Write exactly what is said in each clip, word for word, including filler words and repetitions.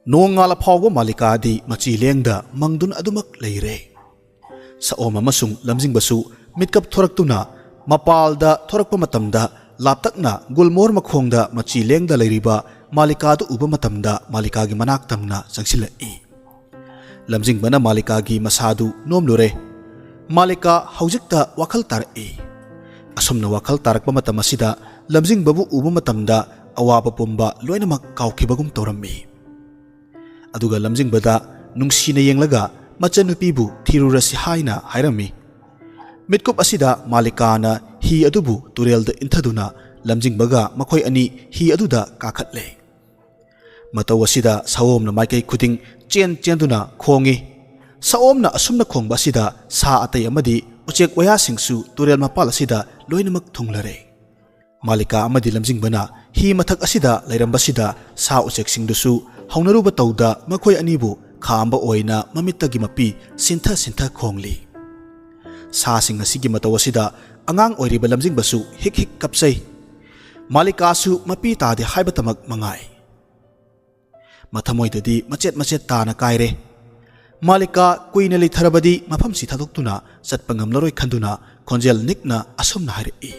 ꯅꯣꯡꯉꯥꯜꯂ ꯐꯥꯎꯕ ꯃꯥꯂꯤꯀꯥꯗꯤ ꯃꯆꯤ ꯂꯦꯡꯗ ꯃꯪꯗꯨꯅ ꯑꯗꯨꯃꯛ ꯂꯩꯔꯦ꯫ ꯁꯑꯣꯝ ꯑꯃꯁꯨꯡ ꯂꯝꯖꯤꯡꯕꯁꯨ ꯃꯤꯠꯀꯞ ꯊꯣꯔꯛꯇꯨꯅ ꯃꯄꯥꯜꯗ ꯊꯣꯔꯛꯄ ꯃꯇꯝꯗ, ꯂꯥꯞꯇꯛꯅ ꯒꯨꯜꯃꯣꯍꯔ ꯃꯈꯣꯡꯗ ꯃꯆꯤ ꯂꯦꯡꯗ ꯂꯩꯔꯤꯕ ꯃꯥꯂꯤꯀꯥꯗꯨ ꯎꯕ ꯃꯇꯝꯗ, ꯃꯥꯂꯤꯀꯥꯒꯤ ꯃꯅꯥꯛ ꯇꯝꯅ ꯆꯪꯁꯤꯜꯂꯛꯏ꯫ ꯂꯝꯖꯤꯡꯕꯅ ꯃꯥꯂꯤꯀꯥꯒꯤ ꯃꯁꯥꯗꯨ ꯅꯣꯝꯂꯨꯔꯦ꯫ ꯃꯥꯂꯤꯀꯥ ꯍꯧꯖꯤꯛꯇ ꯋꯥꯈꯜ ꯇꯥꯔꯛꯏ꯫ ꯑꯁꯨꯝꯅ ꯋꯥꯈꯜ ꯇꯥꯔꯛꯄ ꯃꯇꯝ ꯑꯁꯤꯗ, ꯂꯝꯖꯤꯡꯕꯕꯨ ꯎꯕ ꯃꯇꯝꯗ ꯑꯋꯥꯕ ꯄꯨꯝꯕ ꯂꯣꯏꯅꯃꯛ ꯀꯥꯎꯈꯤꯕꯒꯨꯝ ꯇꯧꯔꯝꯃꯤ꯫ ꯑꯗꯨꯒ ꯂꯝꯖꯤꯡꯕꯗ ꯅꯨꯡꯁꯤꯅ ꯌꯦꯡꯂꯒ ꯃꯆꯟꯅꯨꯄꯤꯕꯨ ꯊꯤꯔꯨꯔꯁꯤ ꯍꯥꯏꯅ ꯍꯥꯏꯔꯝꯃꯤ꯫ ꯃꯤꯠꯀꯨꯞ ꯑꯁꯤꯗ ꯃꯥꯂꯤꯀꯥꯅ ꯍꯤ ꯑꯗꯨꯕꯨ ꯇꯨꯔꯦꯜꯗ ꯏꯟꯊꯗꯨꯅ, ꯂꯝꯖꯤꯡꯕꯒ ꯃꯈꯣꯏ ꯑꯅꯤ ꯍꯤ ꯑꯗꯨꯗ ꯀꯥꯈꯠꯂꯦ꯫ ꯃꯇꯧ ꯑꯁꯤꯗ ꯁꯑꯣꯝꯅ ꯃꯥꯏꯀꯩ ꯈꯨꯗꯤꯡ ꯆꯦꯟ ꯆꯦꯟꯗꯨꯅ ꯈꯣꯡꯏ꯫ ꯁꯑꯣꯝꯅ ꯑꯁꯨꯝꯅ ꯈꯣꯡꯕ ꯑꯁꯤꯗ ꯁꯥ ꯑꯇꯩ ꯑꯃꯗꯤ ꯎꯆꯦꯛ ꯋꯥꯌꯥꯁꯤꯡꯁꯨ ꯇꯨꯔꯦꯜ ꯃꯄꯥꯜ ꯑꯁꯤꯗ ꯂꯣꯏꯅꯃꯛ ꯊꯨꯡꯂꯔꯦ꯫ ꯃꯥꯂꯤꯀꯥ ꯑꯃꯗꯤ ꯂꯝꯖꯤꯡꯕꯅ ꯍꯤ ꯃꯊꯛ ꯑꯁꯤꯗ ꯂꯩꯔꯝꯕꯁꯤꯗ, ꯁꯥ ꯎꯆꯦꯛꯁꯤꯡꯗꯨꯁꯨ ꯍꯧꯅꯔꯨꯕ ꯇꯧꯗ ꯃꯈꯣꯏ ꯑꯅꯤꯕꯨ ꯈꯥꯝꯕ ꯑꯣꯏꯅ ꯃꯃꯤꯠꯇꯒꯤ ꯃꯄꯤ ꯁꯤꯟꯊ ꯁꯤꯟꯊ ꯈꯣꯡꯂꯤ꯫ ꯁꯥꯁꯤꯡ ꯑꯁꯤꯒꯤ ꯃꯇꯧ ꯑꯁꯤꯗ ꯑꯉꯥꯡ ꯑꯣꯏꯔꯤꯕ ꯂꯝꯖꯤꯡꯕꯁꯨ ꯍꯤꯛ ꯍꯤꯛ ꯀꯞꯆꯩ꯫ ꯃꯥꯂꯤꯀꯥꯁꯨ ꯃꯄꯤ ꯇꯥꯗꯦ ꯍꯥꯏꯕꯇꯃꯛ ꯃꯉꯥꯏ꯫ ꯃꯊꯃꯣꯏꯗꯗꯤ ꯃꯆꯦꯠ ꯃꯆꯦꯠ ꯇꯥꯅ ꯀꯥꯏꯔꯦ꯫ ꯃꯥꯂꯤꯀꯥ ꯀꯨꯏꯅ ꯂꯩꯊꯔꯕꯗꯤ ꯃꯐꯝꯁꯤ ꯊꯥꯗꯣꯛꯇꯨꯅ ꯆꯠꯄ ꯉꯝꯂꯔꯣꯏ ꯈꯟꯗꯨꯅ ꯈꯣꯟꯖꯦꯜ ꯅꯤꯛꯅ ꯑꯁꯨꯝꯅ ꯍꯥꯏꯔꯛꯏ,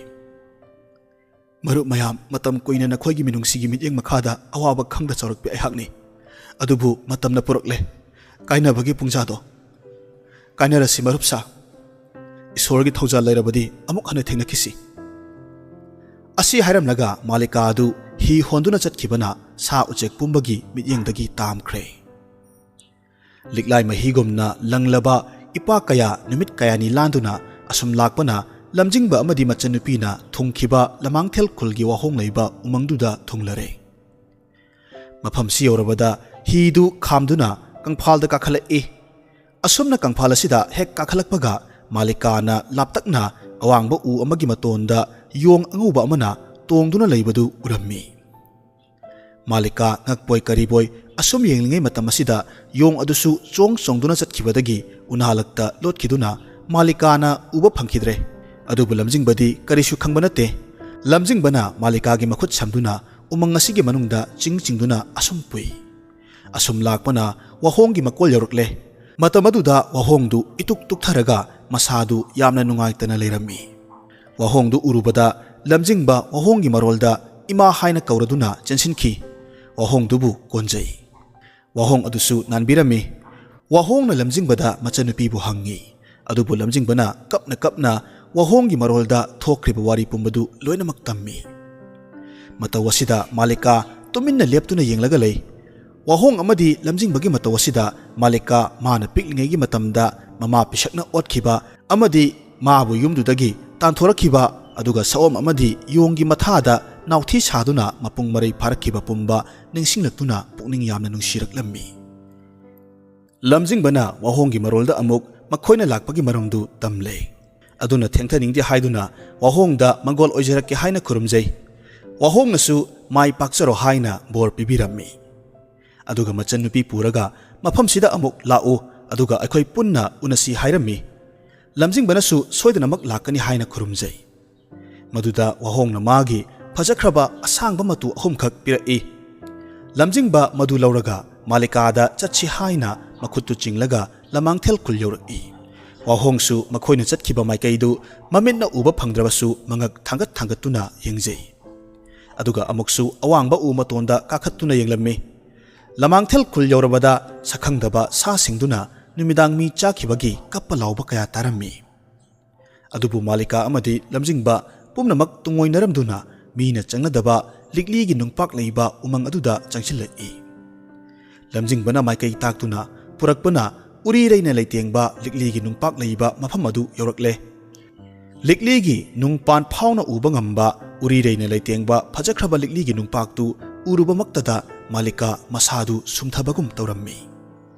"ꯃꯔꯨꯞ ꯃꯌꯥꯝ, ꯃꯇꯝ ꯀꯨꯏꯅ ꯅꯈꯣꯏꯒꯤ ꯃꯤꯅꯨꯡꯁꯤꯒꯤ ꯃꯤꯠꯌꯦꯡ ꯃꯈꯥꯗ ꯑꯋꯥꯕ ꯈꯪꯗ ꯆꯥꯎꯔꯛꯄꯤ ꯑꯩꯍꯥꯛꯅꯤ꯫ ꯑꯗꯨꯕꯨ ꯃꯇꯝꯅ ꯄꯨꯔꯛꯂꯦ ꯀꯥꯏꯅꯕꯒꯤ ꯄꯨꯡꯖꯥꯗꯣ꯫ ꯀꯥꯏꯅꯔꯁꯤ ꯃꯔꯨꯞ ꯁꯥ꯫ ꯏꯁꯣꯔꯒꯤ ꯊꯧꯖꯥꯜ ꯂꯩꯔꯕꯗꯤ ꯑꯃꯨꯛ ꯍꯟꯅ ꯊꯦꯡꯅꯈꯤꯁꯤ꯫" ꯑꯁꯤ ꯍꯥꯏꯔꯝꯂꯒ ꯃꯥꯂꯤꯀꯥ ꯑꯗꯨ ꯍꯤ ꯍꯣꯟꯗꯨꯅ ꯆꯠꯈꯤꯕꯅ ꯁꯥ ꯎꯆꯦꯛ ꯄꯨꯝꯕꯒꯤ ꯃꯤꯠꯌꯦꯡꯗꯒꯤ ꯇꯥꯝꯈ꯭ꯔꯦ꯫ ꯂꯤꯛꯂꯥꯏ ꯃꯍꯤꯒꯨꯝꯅ ꯂꯪꯂꯕ ꯏꯄꯥꯛ ꯀꯌꯥ ꯅꯨꯃꯤꯠ ꯀꯌꯥꯅꯤ ꯂꯥꯟꯗꯨꯅ ꯑꯁꯨꯝ ꯂꯥꯛꯄꯅ, ꯂꯝꯖꯤꯡꯕ ꯑꯃꯗꯤ ꯃꯆꯟꯅꯨꯄꯤꯅ ꯊꯨꯡꯈꯤꯕ ꯂꯃꯥꯡꯊꯦꯜ ꯈꯨꯜꯒꯤ ꯋꯥꯍꯣꯡ ꯂꯩꯕ ꯎꯃꯪꯗꯨꯗ ꯊꯨꯡꯂꯔꯦ꯫ ꯃꯐꯝꯁꯤ ꯌꯧꯔꯕꯗ ꯍꯤꯗꯨ ꯈꯥꯝꯗꯨꯅ ꯀꯪꯐꯥꯜꯗ ꯀꯥꯈꯠꯂꯛꯏ꯫ ꯑꯁꯨꯝꯅ ꯀꯪꯐꯥꯜ ꯑꯁꯤꯗ ꯍꯦꯛ ꯀꯥꯈꯠꯂꯛꯄꯒ, ꯃꯥꯂꯤꯀꯥꯅ ꯂꯥꯞꯇꯛꯅ ꯑꯋꯥꯡꯕ ꯎ ꯑꯃꯒꯤ ꯃꯇꯣꯟꯗ ꯌꯣꯡ ꯑꯉꯧꯕ ꯑꯃꯅ ꯇꯣꯡꯗꯨꯅ ꯂꯩꯕꯗꯨ ꯎꯔꯝꯃꯤ꯫ ꯃꯥꯂꯤꯀꯥ ꯉꯛꯄꯣꯏ ꯀꯔꯤꯕꯣꯏ ꯑꯁꯨꯝ ꯌꯦꯡꯂꯤꯉꯩ ꯃꯇꯝ ꯑꯁꯤꯗ, ꯌꯣꯡ ꯑꯗꯨꯁꯨ ꯆꯣꯡ ꯆꯣꯡꯗꯨꯅ ꯆꯠꯈꯤꯕꯗꯒꯤ ꯎꯅꯥꯂꯛꯇ ꯂꯣꯠꯈꯤꯗꯨꯅ ꯃꯥꯂꯤꯀꯥꯅ ꯎꯕ ꯐꯪꯈꯤꯗ꯭ꯔꯦ꯫ ꯑꯗꯨꯕꯨ ꯂꯝꯖꯤꯡꯕꯗꯤ ꯀꯔꯤꯁꯨ ꯈꯪꯕ ꯅꯠꯇꯦ꯫ ꯂꯝꯖꯤꯡꯕꯅ ꯃꯥꯂꯤꯀꯥꯒꯤ ꯃꯈꯨꯠ ꯁꯝꯗꯨꯅ ꯎꯃꯪ ꯑꯁꯤꯒꯤ ꯃꯅꯨꯡꯗ ꯆꯤꯡ ꯆꯤꯡꯗꯨꯅ ꯑꯁꯨꯝ ꯄꯨꯏ꯫ ꯑꯁꯨꯝ ꯂꯥꯛꯄꯅ ꯋꯥꯍꯣꯡꯒꯤ ꯃꯀꯣꯜ ꯌꯧꯔꯛꯂꯦ꯫ ꯃꯇꯝ ꯑꯗꯨꯗ ꯋꯥꯍꯣꯡꯗꯨ ꯏꯇꯨꯛ ꯇꯨꯛꯊꯔꯒ ꯃꯁꯥꯗꯨ ꯌꯥꯝꯅ ꯅꯨꯡꯉꯥꯏꯇꯅ ꯂꯩꯔꯝꯃꯤ꯫ ꯋꯥꯍꯣꯡꯗꯨ ꯎꯔꯨꯕꯗ ꯂꯝꯖꯤꯡꯕ ꯋꯥꯍꯣꯡꯒꯤ ꯃꯔꯣꯜꯗ "ꯏꯃꯥ" ꯍꯥꯏꯅ ꯀꯧꯔꯗꯨꯅ ꯆꯦꯟꯁꯤꯟꯈꯤ꯫ ꯋꯥꯍꯣꯡꯗꯨꯕꯨ ꯀꯣꯟꯖꯩ꯫ ꯋꯥꯍꯣꯡ ꯑꯗꯨꯁꯨ ꯅꯥꯟꯕꯤꯔꯝꯃꯤ꯫ ꯋꯥꯍꯣꯡꯅ ꯂꯝꯖꯤꯡꯕꯗ ꯃꯆꯟꯅꯨꯄꯤꯕꯨ ꯍꯪꯉꯤ꯫ ꯑꯗꯨꯕꯨ ꯂꯝꯖꯤꯡꯕꯅ ꯀꯞꯅ ꯀꯞꯅ ꯋꯥꯍꯣꯡꯒꯤ ꯃꯔꯣꯜꯗ ꯊꯣꯛꯈ꯭ꯔꯤꯕ ꯋꯥꯔꯤ ꯄꯨꯝꯕꯗꯨ ꯂꯣꯏꯅꯃꯛ ꯇꯝꯃꯤ꯫ ꯃꯇꯧ ꯑꯁꯤꯗ ꯃꯥꯂꯤꯀꯥ ꯇꯨꯃꯤꯟꯅ ꯂꯦꯞꯇꯨꯅ ꯌꯦꯡꯂꯒ ꯂꯩ꯫ ꯋꯥꯍꯣꯡ ꯑꯃꯗꯤ ꯂꯝꯖꯤꯡꯕꯒꯤ ꯃꯇꯧ ꯑꯁꯤꯗ ꯃꯥꯂꯤꯀꯥ ꯃꯥꯅ ꯄꯤꯛꯂꯤꯉꯩꯒꯤ ꯃꯇꯝꯗ ꯃꯃꯥ ꯄꯤꯁꯛꯅ ꯑꯣꯠꯈꯤꯕ ꯑꯃꯗꯤ ꯃꯥꯕꯨ ꯌꯨꯝꯗꯨꯗꯒꯤ ꯇꯥꯟꯊꯣꯔꯛꯈꯤꯕ, ꯑꯗꯨꯒ ꯁꯑꯣꯝ ꯑꯃꯗꯤ ꯌꯣꯡꯒꯤ ꯃꯊꯥꯗ ꯅꯥꯎꯊꯤ ꯁꯥꯗꯨꯅ ꯃꯄꯨꯡ ꯃꯔꯩ ꯐꯥꯔꯛꯈꯤꯕ ꯄꯨꯝꯕ ꯅꯤꯡꯁꯤꯡꯂꯛꯇꯨꯅ ꯄꯨꯛꯅꯤꯡ ꯌꯥꯝꯅ ꯅꯨꯡꯁꯤꯔꯛꯂꯝꯃꯤ꯫ ꯂꯝꯖꯤꯡꯕꯅ ꯋꯥꯍꯣꯡꯒꯤ ꯃꯔꯣꯜꯗ ꯑꯃꯨꯛ ꯃꯈꯣꯏꯅ ꯂꯥꯛꯄꯒꯤ ꯃꯔꯝꯗꯨ ꯇꯝꯂꯦ꯫ ꯑꯗꯨꯅ ꯊꯦꯡꯊꯅꯤꯡꯗꯦ ꯍꯥꯏꯗꯨꯅ ꯋꯥꯍꯣꯡꯗ ꯃꯪꯒꯣꯜ ꯑꯣꯏꯖꯔꯛꯀꯦ ꯍꯥꯏꯅ ꯈꯨꯔꯨꯝꯖꯩ꯫ ꯋꯥꯍꯣꯡꯅꯁꯨ ꯃꯥꯏ ꯄꯥꯛꯆꯔꯣ ꯍꯥꯏꯅ ꯕꯣꯔ ꯄꯤꯕꯤꯔꯝꯃꯤ꯫ ꯑꯗꯨꯒ ꯃꯆꯟꯅꯨꯄꯤ ꯄꯨꯔꯒ ꯃꯐꯝꯁꯤꯗ ꯑꯃꯨꯛ ꯂꯥꯛꯎ, ꯑꯗꯨꯒ ꯑꯩꯈꯣꯏ ꯄꯨꯟꯅ ꯎꯅꯁꯤ ꯍꯥꯏꯔꯝꯃꯤ꯫ ꯂꯝꯖꯤꯡꯕꯅꯁꯨ ꯁꯣꯏꯗꯅꯃꯛ ꯂꯥꯛꯀꯅꯤ ꯍꯥꯏꯅ ꯈꯨꯔꯨꯝꯖꯩ꯫ ꯃꯗꯨꯗ ꯋꯥꯍꯣꯡꯅ ꯃꯥꯒꯤ ꯐꯖꯈ꯭ꯔꯕ ꯑꯁꯥꯡꯕ ꯃꯇꯨ ꯑꯍꯨꯝꯈꯛ ꯄꯤꯔꯛꯏ꯫ ꯂꯝꯖꯤꯡꯕ ꯃꯗꯨ ꯂꯧꯔꯒ ꯃꯥꯂꯤꯀꯥꯗ ꯆꯠꯁꯤ ꯍꯥꯏꯅ ꯃꯈꯨꯠꯇꯨ ꯆꯤꯡꯂꯒ ꯂꯃꯥꯡꯊꯦꯜ ꯈꯨꯜ ꯌꯧꯔꯛꯏ꯫ ꯋꯥꯍꯣꯡꯁꯨ ꯃꯈꯣꯏꯅ ꯆꯠꯈꯤꯕ ꯃꯥꯏꯀꯩꯗꯨ ꯃꯃꯤꯠꯅ ꯎꯕ ꯐꯪꯗ꯭ꯔꯕꯁꯨ ꯃꯉꯛ ꯊꯥꯡꯒꯠ ꯊꯥꯡꯒꯠꯇꯨꯅ ꯌꯦꯡꯖꯩ꯫ ꯑꯗꯨꯒ ꯑꯃꯨꯛꯁꯨ ꯑꯋꯥꯡꯕ ꯎ ꯃꯇꯣꯟꯗ ꯀꯥꯈꯠꯇꯨꯅ ꯌꯦꯡꯂꯝꯃꯤ꯫ ꯂꯃꯥꯡꯊꯦꯜ ꯈꯨꯜ ꯌꯧꯔꯕꯗ ꯁꯛꯈꯪꯗꯕ ꯁꯥꯁꯤꯡꯗꯨꯅ ꯅꯨꯃꯤꯗꯥꯡ ꯃꯤ ꯆꯥꯈꯤꯕꯒꯤ ꯀꯞꯄ ꯂꯥꯎꯕ ꯀꯌꯥ ꯇꯥꯔꯝꯃꯤ꯫ ꯑꯗꯨꯕꯨ ꯃꯥꯂꯤꯀꯥ ꯑꯃꯗꯤ ꯂꯝꯖꯤꯡꯕ ꯄꯨꯝꯅꯃꯛ ꯇꯨꯡꯑꯣꯏꯅꯔꯝꯗꯨꯅ ꯃꯤꯅ ꯆꯪꯅꯗꯕ ꯂꯤꯛꯂꯤꯒꯤ ꯅꯨꯡꯄꯥꯛ ꯂꯩꯕ ꯎꯃꯪ ꯑꯗꯨꯗ ꯆꯪꯁꯤꯜꯂꯛꯏ꯫ ꯂꯝꯖꯤꯡꯕꯅ ꯃꯥꯏꯀꯩ ꯇꯥꯛꯇꯨꯅ ꯄꯨꯔꯛꯄꯅ ꯎꯔꯤꯔꯩꯅ ꯂꯩꯇꯦꯡꯕ ꯂꯤꯛꯂꯤꯒꯤ ꯅꯨꯡꯄꯥꯛ ꯂꯩꯕ ꯃꯐꯝ ꯑꯗꯨ ꯌꯧꯔꯛꯂꯦ꯫ ꯂꯤꯛꯂꯤꯒꯤ ꯅꯨꯡ ꯄꯥꯟ ꯐꯥꯎꯅ ꯎꯕ ꯉꯝꯕ ꯎꯔꯤꯔꯩꯅ ꯂꯩꯇꯦꯡꯕ ꯐꯖꯈ꯭ꯔꯕ ꯂꯤꯛꯂꯤꯒꯤ ꯅꯨꯡꯄꯥꯛꯇꯨ ꯎꯔꯨꯕꯃꯛꯇꯗ ꯃꯥꯂꯤꯀꯥ ꯃꯁꯥꯗꯨ ꯁꯨꯝꯊꯕꯒꯨꯝ ꯇꯧꯔꯝꯃꯤ꯫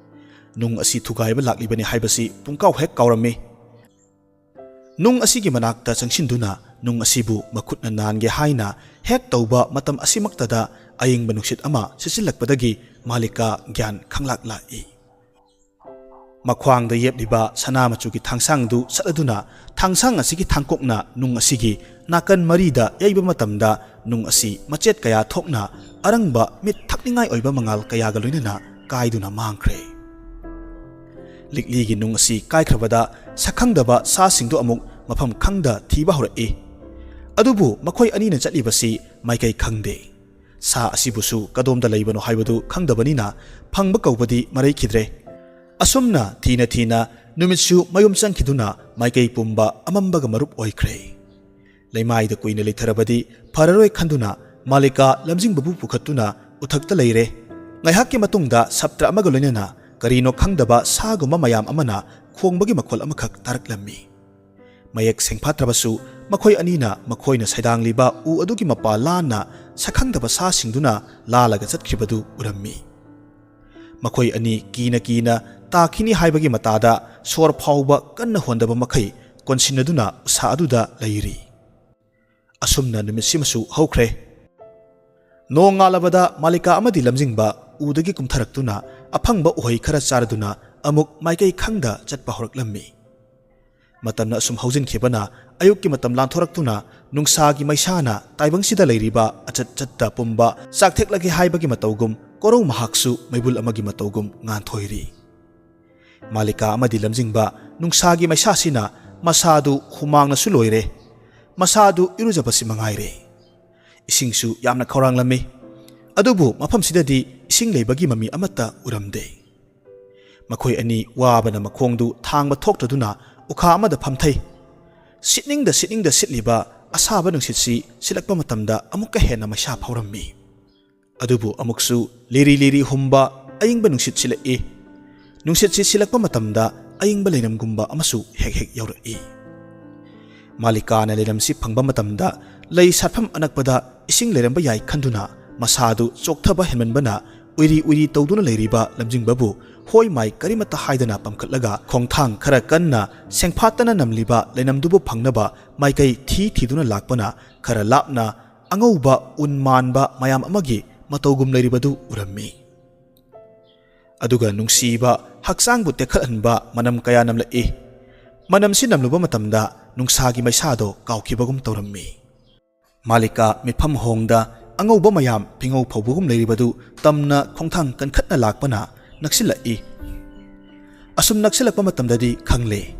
ꯅꯨꯡ ꯑꯁꯤ ꯊꯨꯒꯥꯏꯕ ꯂꯥꯛꯂꯤꯕꯅꯤ ꯍꯥꯏꯕꯁꯤ ꯄꯨꯡꯀꯥꯎ ꯍꯦꯛ ꯀꯥꯎꯔꯝꯃꯤ꯫ ꯅꯨꯡ ꯑꯁꯤꯒꯤ ꯃꯅꯥꯛꯇ ꯆꯪꯁꯤꯟꯗꯨꯅ ꯅꯨꯡ ꯑꯁꯤꯕꯨ ꯃꯈꯨꯠꯅ ꯅꯥꯟꯒꯦ ꯍꯥꯏꯅ ꯍꯦꯛ ꯇꯧꯕ ꯃꯇꯝ ꯑꯁꯤꯃꯛꯇꯗ ꯑꯏꯪꯕ ꯅꯨꯡꯁꯤꯠ ꯑꯃ ꯁꯤꯠꯆꯤꯜꯂꯛꯄꯗꯒꯤ ꯃꯥꯂꯤꯀꯥ ꯒ꯭ꯌꯥꯟ ꯈꯪꯂꯥꯛ ꯂꯥꯛꯏ꯫ ꯃꯈ꯭ꯋꯥꯡꯗ ꯌꯦꯞꯂꯤꯕ ꯁꯅꯥ ꯃꯆꯨꯒꯤ ꯊꯥꯡꯁꯥꯡꯗꯨ ꯁꯠꯂꯗꯨꯅ ꯊꯥꯡꯁꯥꯡ ꯑꯁꯤꯒꯤ ꯊꯥꯡꯀꯣꯛꯅ ꯅꯨꯡ ꯑꯁꯤꯒꯤ ꯅꯥꯀꯟ ꯃꯔꯤꯗ ꯌꯩꯕ ꯃꯇꯝꯗ ꯅꯨꯡ ꯑꯁꯤ ꯃꯆꯦꯠ ꯀꯌꯥ ꯊꯣꯛꯅ ꯑꯔꯪꯕ ꯃꯤꯠ ꯊꯛ ꯅꯤꯡꯉꯥꯏ ꯑꯣꯏꯕ ꯃꯉꯥꯜ ꯀꯌꯥꯒ ꯂꯣꯏꯅꯅ ꯀꯥꯏꯗꯨꯅ ꯃꯥꯡꯈ꯭ꯔꯦ꯫ ꯂꯤꯛꯂꯤꯒꯤ ꯅꯨꯡ ꯑꯁꯤ ꯀꯥꯏꯈ꯭ꯔꯕꯗ ꯁꯛꯈꯪꯗꯕ ꯁꯥꯁꯤꯡꯗꯨ ꯑꯃꯨꯛ ꯃꯐꯝ ꯈꯪꯗ ꯊꯤꯕ ꯍꯧꯔꯛꯏ꯫ ꯑꯗꯨꯕꯨ ꯃꯈꯣꯏ ꯑꯅꯤꯅ ꯆꯠꯂꯤꯕꯁꯤ ꯃꯥꯏꯀꯩ ꯈꯪꯗꯦ꯫ ꯁꯥ ꯑꯁꯤꯕꯨꯁꯨ ꯀꯗꯣꯝꯗ ꯂꯩꯕꯅꯣ ꯍꯥꯏꯕꯗꯨ ꯈꯪꯗꯕꯅꯤꯅ ꯐꯪꯕ ꯀꯧꯕꯗꯤ ꯃꯔꯩꯈꯤꯗ꯭ꯔꯦ꯫ ꯑꯁꯨꯝꯅ ꯊꯤꯅ ꯊꯤꯅ ꯅꯨꯃꯤꯠꯁꯨ ꯃꯌꯨꯝ ꯆꯪꯈꯤꯗꯨꯅ ꯃꯥꯏꯀꯩ ꯄꯨꯝꯕ ꯑꯃꯝꯕꯒ ꯃꯔꯨꯞ ꯑꯣꯏꯈ꯭ꯔꯦ꯫ ꯂꯩꯃꯥꯏꯗ ꯀꯨꯏꯅ ꯂꯩꯊꯔꯕꯗꯤ ꯐꯔꯔꯣꯏ ꯈꯟꯗꯨꯅ ꯃꯥꯂꯤꯀꯥ ꯂꯝꯖꯤꯡꯕꯕꯨ ꯄꯨꯈꯠꯇꯨꯅ ꯎꯊꯛꯇ ꯂꯩꯔꯦ꯫ ꯉꯥꯏꯍꯥꯛꯀꯤ ꯃꯇꯨꯡꯗ ꯁꯞꯇ꯭ꯔ ꯑꯃꯒ ꯂꯣꯏꯅꯅ ꯀꯔꯤꯅꯣ ꯈꯪꯗꯕ ꯁꯥꯒꯨꯝꯕ ꯃꯌꯥꯝ ꯑꯃꯅ ꯈꯣꯡꯕꯒꯤ ꯃꯈꯣꯜ ꯑꯃꯈꯛ ꯇꯥꯔꯛꯂꯝꯃꯤ꯫ ꯃꯌꯦꯛ ꯁꯦꯡꯐꯥꯠꯇ꯭ꯔꯕꯁꯨ ꯃꯈꯣꯏ ꯑꯅꯤꯅ ꯃꯈꯣꯏꯅ ꯁꯩꯗꯥꯡꯂꯤꯕ ꯎ ꯑꯗꯨꯒꯤ ꯃꯄꯥ ꯂꯥꯟꯅ ꯁꯛꯈꯪꯗꯕ ꯁꯥꯁꯤꯡꯗꯨꯅ ꯂꯥꯜꯂꯒ ꯆꯠꯈꯤꯕꯗꯨ ꯎꯔꯝꯃꯤ꯫ ꯃꯈꯣꯏ ꯑꯅꯤ ꯀꯤꯅ ꯀꯤꯅ ꯇꯥꯈꯤꯅꯤ ꯍꯥꯏꯕꯒꯤ ꯃꯇꯥꯗ ꯁꯣꯔ ꯐꯥꯎꯕ ꯀꯟꯅ ꯍꯣꯟꯗꯕ ꯃꯈꯩ ꯀꯣꯟꯁꯤꯟꯅꯗꯨꯅ ꯎꯁꯥ ꯑꯗꯨꯗ ꯂꯩꯔꯤ꯫ ꯑꯁꯨꯝꯅ ꯅꯨꯃꯤꯠꯁꯤꯃꯁꯨ ꯍꯧꯈ꯭ꯔꯦ꯫ ꯅꯣꯡ ꯉꯥꯜꯂꯕꯗ ꯃꯥꯂꯤꯀꯥ ꯑꯃꯗꯤ ꯂꯝꯖꯤꯡꯕ ꯎꯗꯒꯤ ꯀꯨꯝꯊꯔꯛꯇꯨꯅ ꯑꯐꯪꯕ ꯎꯍꯩ ꯈꯔ ꯆꯥꯔꯗꯨꯅ ꯑꯃꯨꯛ ꯃꯥꯏꯀꯩ ꯈꯪꯗ ꯆꯠꯄ ꯍꯧꯔꯛꯂꯝꯃꯤ꯫ ꯃꯇꯝꯅ ꯑꯁꯨꯝ ꯍꯧꯖꯤꯟꯈꯤꯕꯅ ꯑꯌꯨꯛꯀꯤ ꯃꯇꯝ ꯂꯥꯟꯊꯣꯔꯛꯇꯨꯅ ꯅꯨꯡꯁꯥꯒꯤ ꯃꯩꯁꯥꯅ ꯇꯥꯏꯕꯪꯁꯤꯗ ꯂꯩꯔꯤꯕ ꯑꯆꯠ ꯆꯠꯇ ꯄꯨꯝꯕ ꯆꯥꯛꯊꯦꯛꯂꯒꯦ ꯍꯥꯏꯕꯒꯤ ꯃꯇꯧꯒꯨꯝ ꯀꯣꯔꯧ ꯃꯍꯥꯛꯁꯨ ꯃꯩꯕꯨꯜ ꯑꯃꯒꯤ ꯃꯇꯧꯒꯨꯝ ꯉꯥꯟꯊꯣꯏꯔꯤ꯫ ꯃꯥꯂꯤꯀꯥ ꯑꯃꯗꯤ ꯂꯝꯖꯤꯡꯕ ꯅꯨꯡꯁꯥꯒꯤ ꯃꯩꯁꯥꯁꯤꯅ ꯃꯁꯥꯗꯨ ꯍꯨꯃꯥꯡꯅꯁꯨ ꯂꯣꯏꯔꯦ꯫ ꯃꯁꯥꯗꯨ ꯏꯔꯨꯖꯕꯁꯤ ꯃꯉꯥꯏꯔꯦ꯫ ꯏꯁꯤꯡꯁꯨ ꯌꯥꯝꯅ ꯈꯧꯔꯥꯡꯂꯝꯃꯤ꯫ ꯑꯗꯨꯕꯨ ꯃꯐꯝꯁꯤꯗꯗꯤ ꯏꯁꯤꯡ ꯂꯩꯕꯒꯤ ꯃꯃꯤ ꯑꯃꯠꯇ ꯎꯔꯝꯗꯦ꯫ ꯃꯈꯣꯏ ꯑꯅꯤ ꯋꯥꯕꯅ ꯃꯈꯣꯡꯗꯨ ꯊꯥꯡꯕ ꯊꯣꯛꯇꯗꯨꯅ ꯎꯈꯥ ꯑꯃꯗ ꯐꯝꯊꯩ꯫ ꯁꯤꯠꯅꯤꯡꯗ ꯁꯤꯠꯅꯤꯡꯗ ꯁꯤꯠꯂꯤꯕ ꯑꯁꯥꯕ ꯅꯨꯡꯁꯤꯠꯁꯤ ꯁꯤꯠꯂꯛꯄ ꯃꯇꯝꯗ ꯑꯃꯨꯛꯀ ꯍꯦꯟꯅ ꯃꯩꯁꯥ ꯐꯥꯎꯔꯝꯃꯤ꯫ ꯑꯗꯨꯕꯨ ꯑꯃꯨꯛꯁꯨ ꯂꯤꯔꯤ ꯂꯤꯔꯤ ꯍꯨꯝꯕ ꯑꯏꯪꯕ ꯅꯨꯡꯁꯤꯠ ꯁꯤꯠꯂꯛꯏ꯫ ꯅꯨꯡꯁꯤꯠꯁꯤ ꯁꯤꯠꯂꯛꯄ ꯃꯇꯝꯗ ꯑꯏꯪꯕ ꯂꯩꯅꯝꯒꯨꯝꯕ ꯑꯃꯁꯨ ꯍꯦꯛ ꯍꯦꯛ ꯌꯥꯎꯔꯛꯏ꯫ ꯃꯥꯂꯤꯀꯥꯅ ꯂꯩꯅꯝꯁꯤ ꯐꯪꯕ ꯃꯇꯝꯗ ꯂꯩ ꯁꯥꯠꯐꯝ ꯑꯅꯛꯄꯗ ꯏꯁꯤꯡ ꯂꯩꯔꯝꯕ ꯌꯥꯏ ꯈꯟꯗꯨꯅ ꯃꯁꯥꯗꯨ ꯆꯣꯛꯊꯕ ꯍꯦꯟꯃꯟꯕꯅ ꯎꯏꯔꯤ ꯎꯏꯔꯤ ꯇꯧꯗꯨꯅ ꯂꯩꯔꯤꯕ ꯂꯝꯖꯤꯡꯕꯕꯨ ꯍꯣꯏ ꯃꯥꯏ ꯀꯔꯤꯃꯠꯇ ꯍꯥꯏꯗꯅ ꯄꯝꯈꯠꯂꯒ ꯈꯣꯡꯊꯥꯡ ꯈꯔ ꯀꯟꯅ ꯁꯦꯡꯐꯥꯠꯇꯅ ꯅꯝꯂꯤꯕ ꯂꯩꯅꯝꯗꯨꯕꯨ ꯐꯪꯅꯕ ꯃꯥꯏꯀꯩ ꯊꯤ ꯊꯤꯗꯨꯅ ꯂꯥꯛꯄꯅ ꯈꯔ ꯂꯥꯞꯅ ꯑꯉꯧꯕ ꯎꯟ ꯃꯥꯟꯕ ꯃꯌꯥꯝ ꯑꯃꯒꯤ ꯃꯇꯧꯒꯨꯝ ꯂꯩꯔꯤꯕꯗꯨ ꯎꯔꯝꯃꯤ꯫ ꯑꯗꯨꯒ ꯅꯨꯡꯁꯤꯕ, ꯍꯛꯆꯥꯡꯕꯨ ꯇꯦꯛꯈꯠꯍꯟꯕ ꯃꯅꯝ ꯀꯌꯥ ꯅꯝꯂꯛꯏ꯫ ꯃꯅꯝꯁꯤ ꯅꯝꯂꯨꯕ ꯃꯇꯝꯗ ꯅꯨꯡꯁꯥꯒꯤ ꯃꯩꯁꯥꯗꯣ ꯀꯥꯎꯈꯤꯕꯒꯨꯝ ꯇꯧꯔꯝꯃꯤ꯫ ꯃꯥꯂꯤꯀꯥ ꯃꯤꯠꯐꯝ ꯍꯣꯡꯗ ꯑꯉꯧꯕ ꯃꯌꯥꯝ ꯐꯤꯉꯧ ꯐꯧꯕꯒꯨꯝ ꯂꯩꯔꯤꯕꯗꯨ ꯇꯝꯅ ꯈꯣꯡꯊꯥꯡ ꯀꯟꯈꯠꯅ ꯂꯥꯛꯄꯅ ꯅꯛꯁꯤꯜꯂꯛꯏ꯫ ꯑꯁꯨꯝ ꯅꯛꯁꯤꯜꯂꯛꯄ ꯃꯇꯝꯗꯗꯤ ꯈꯪꯂꯦ꯫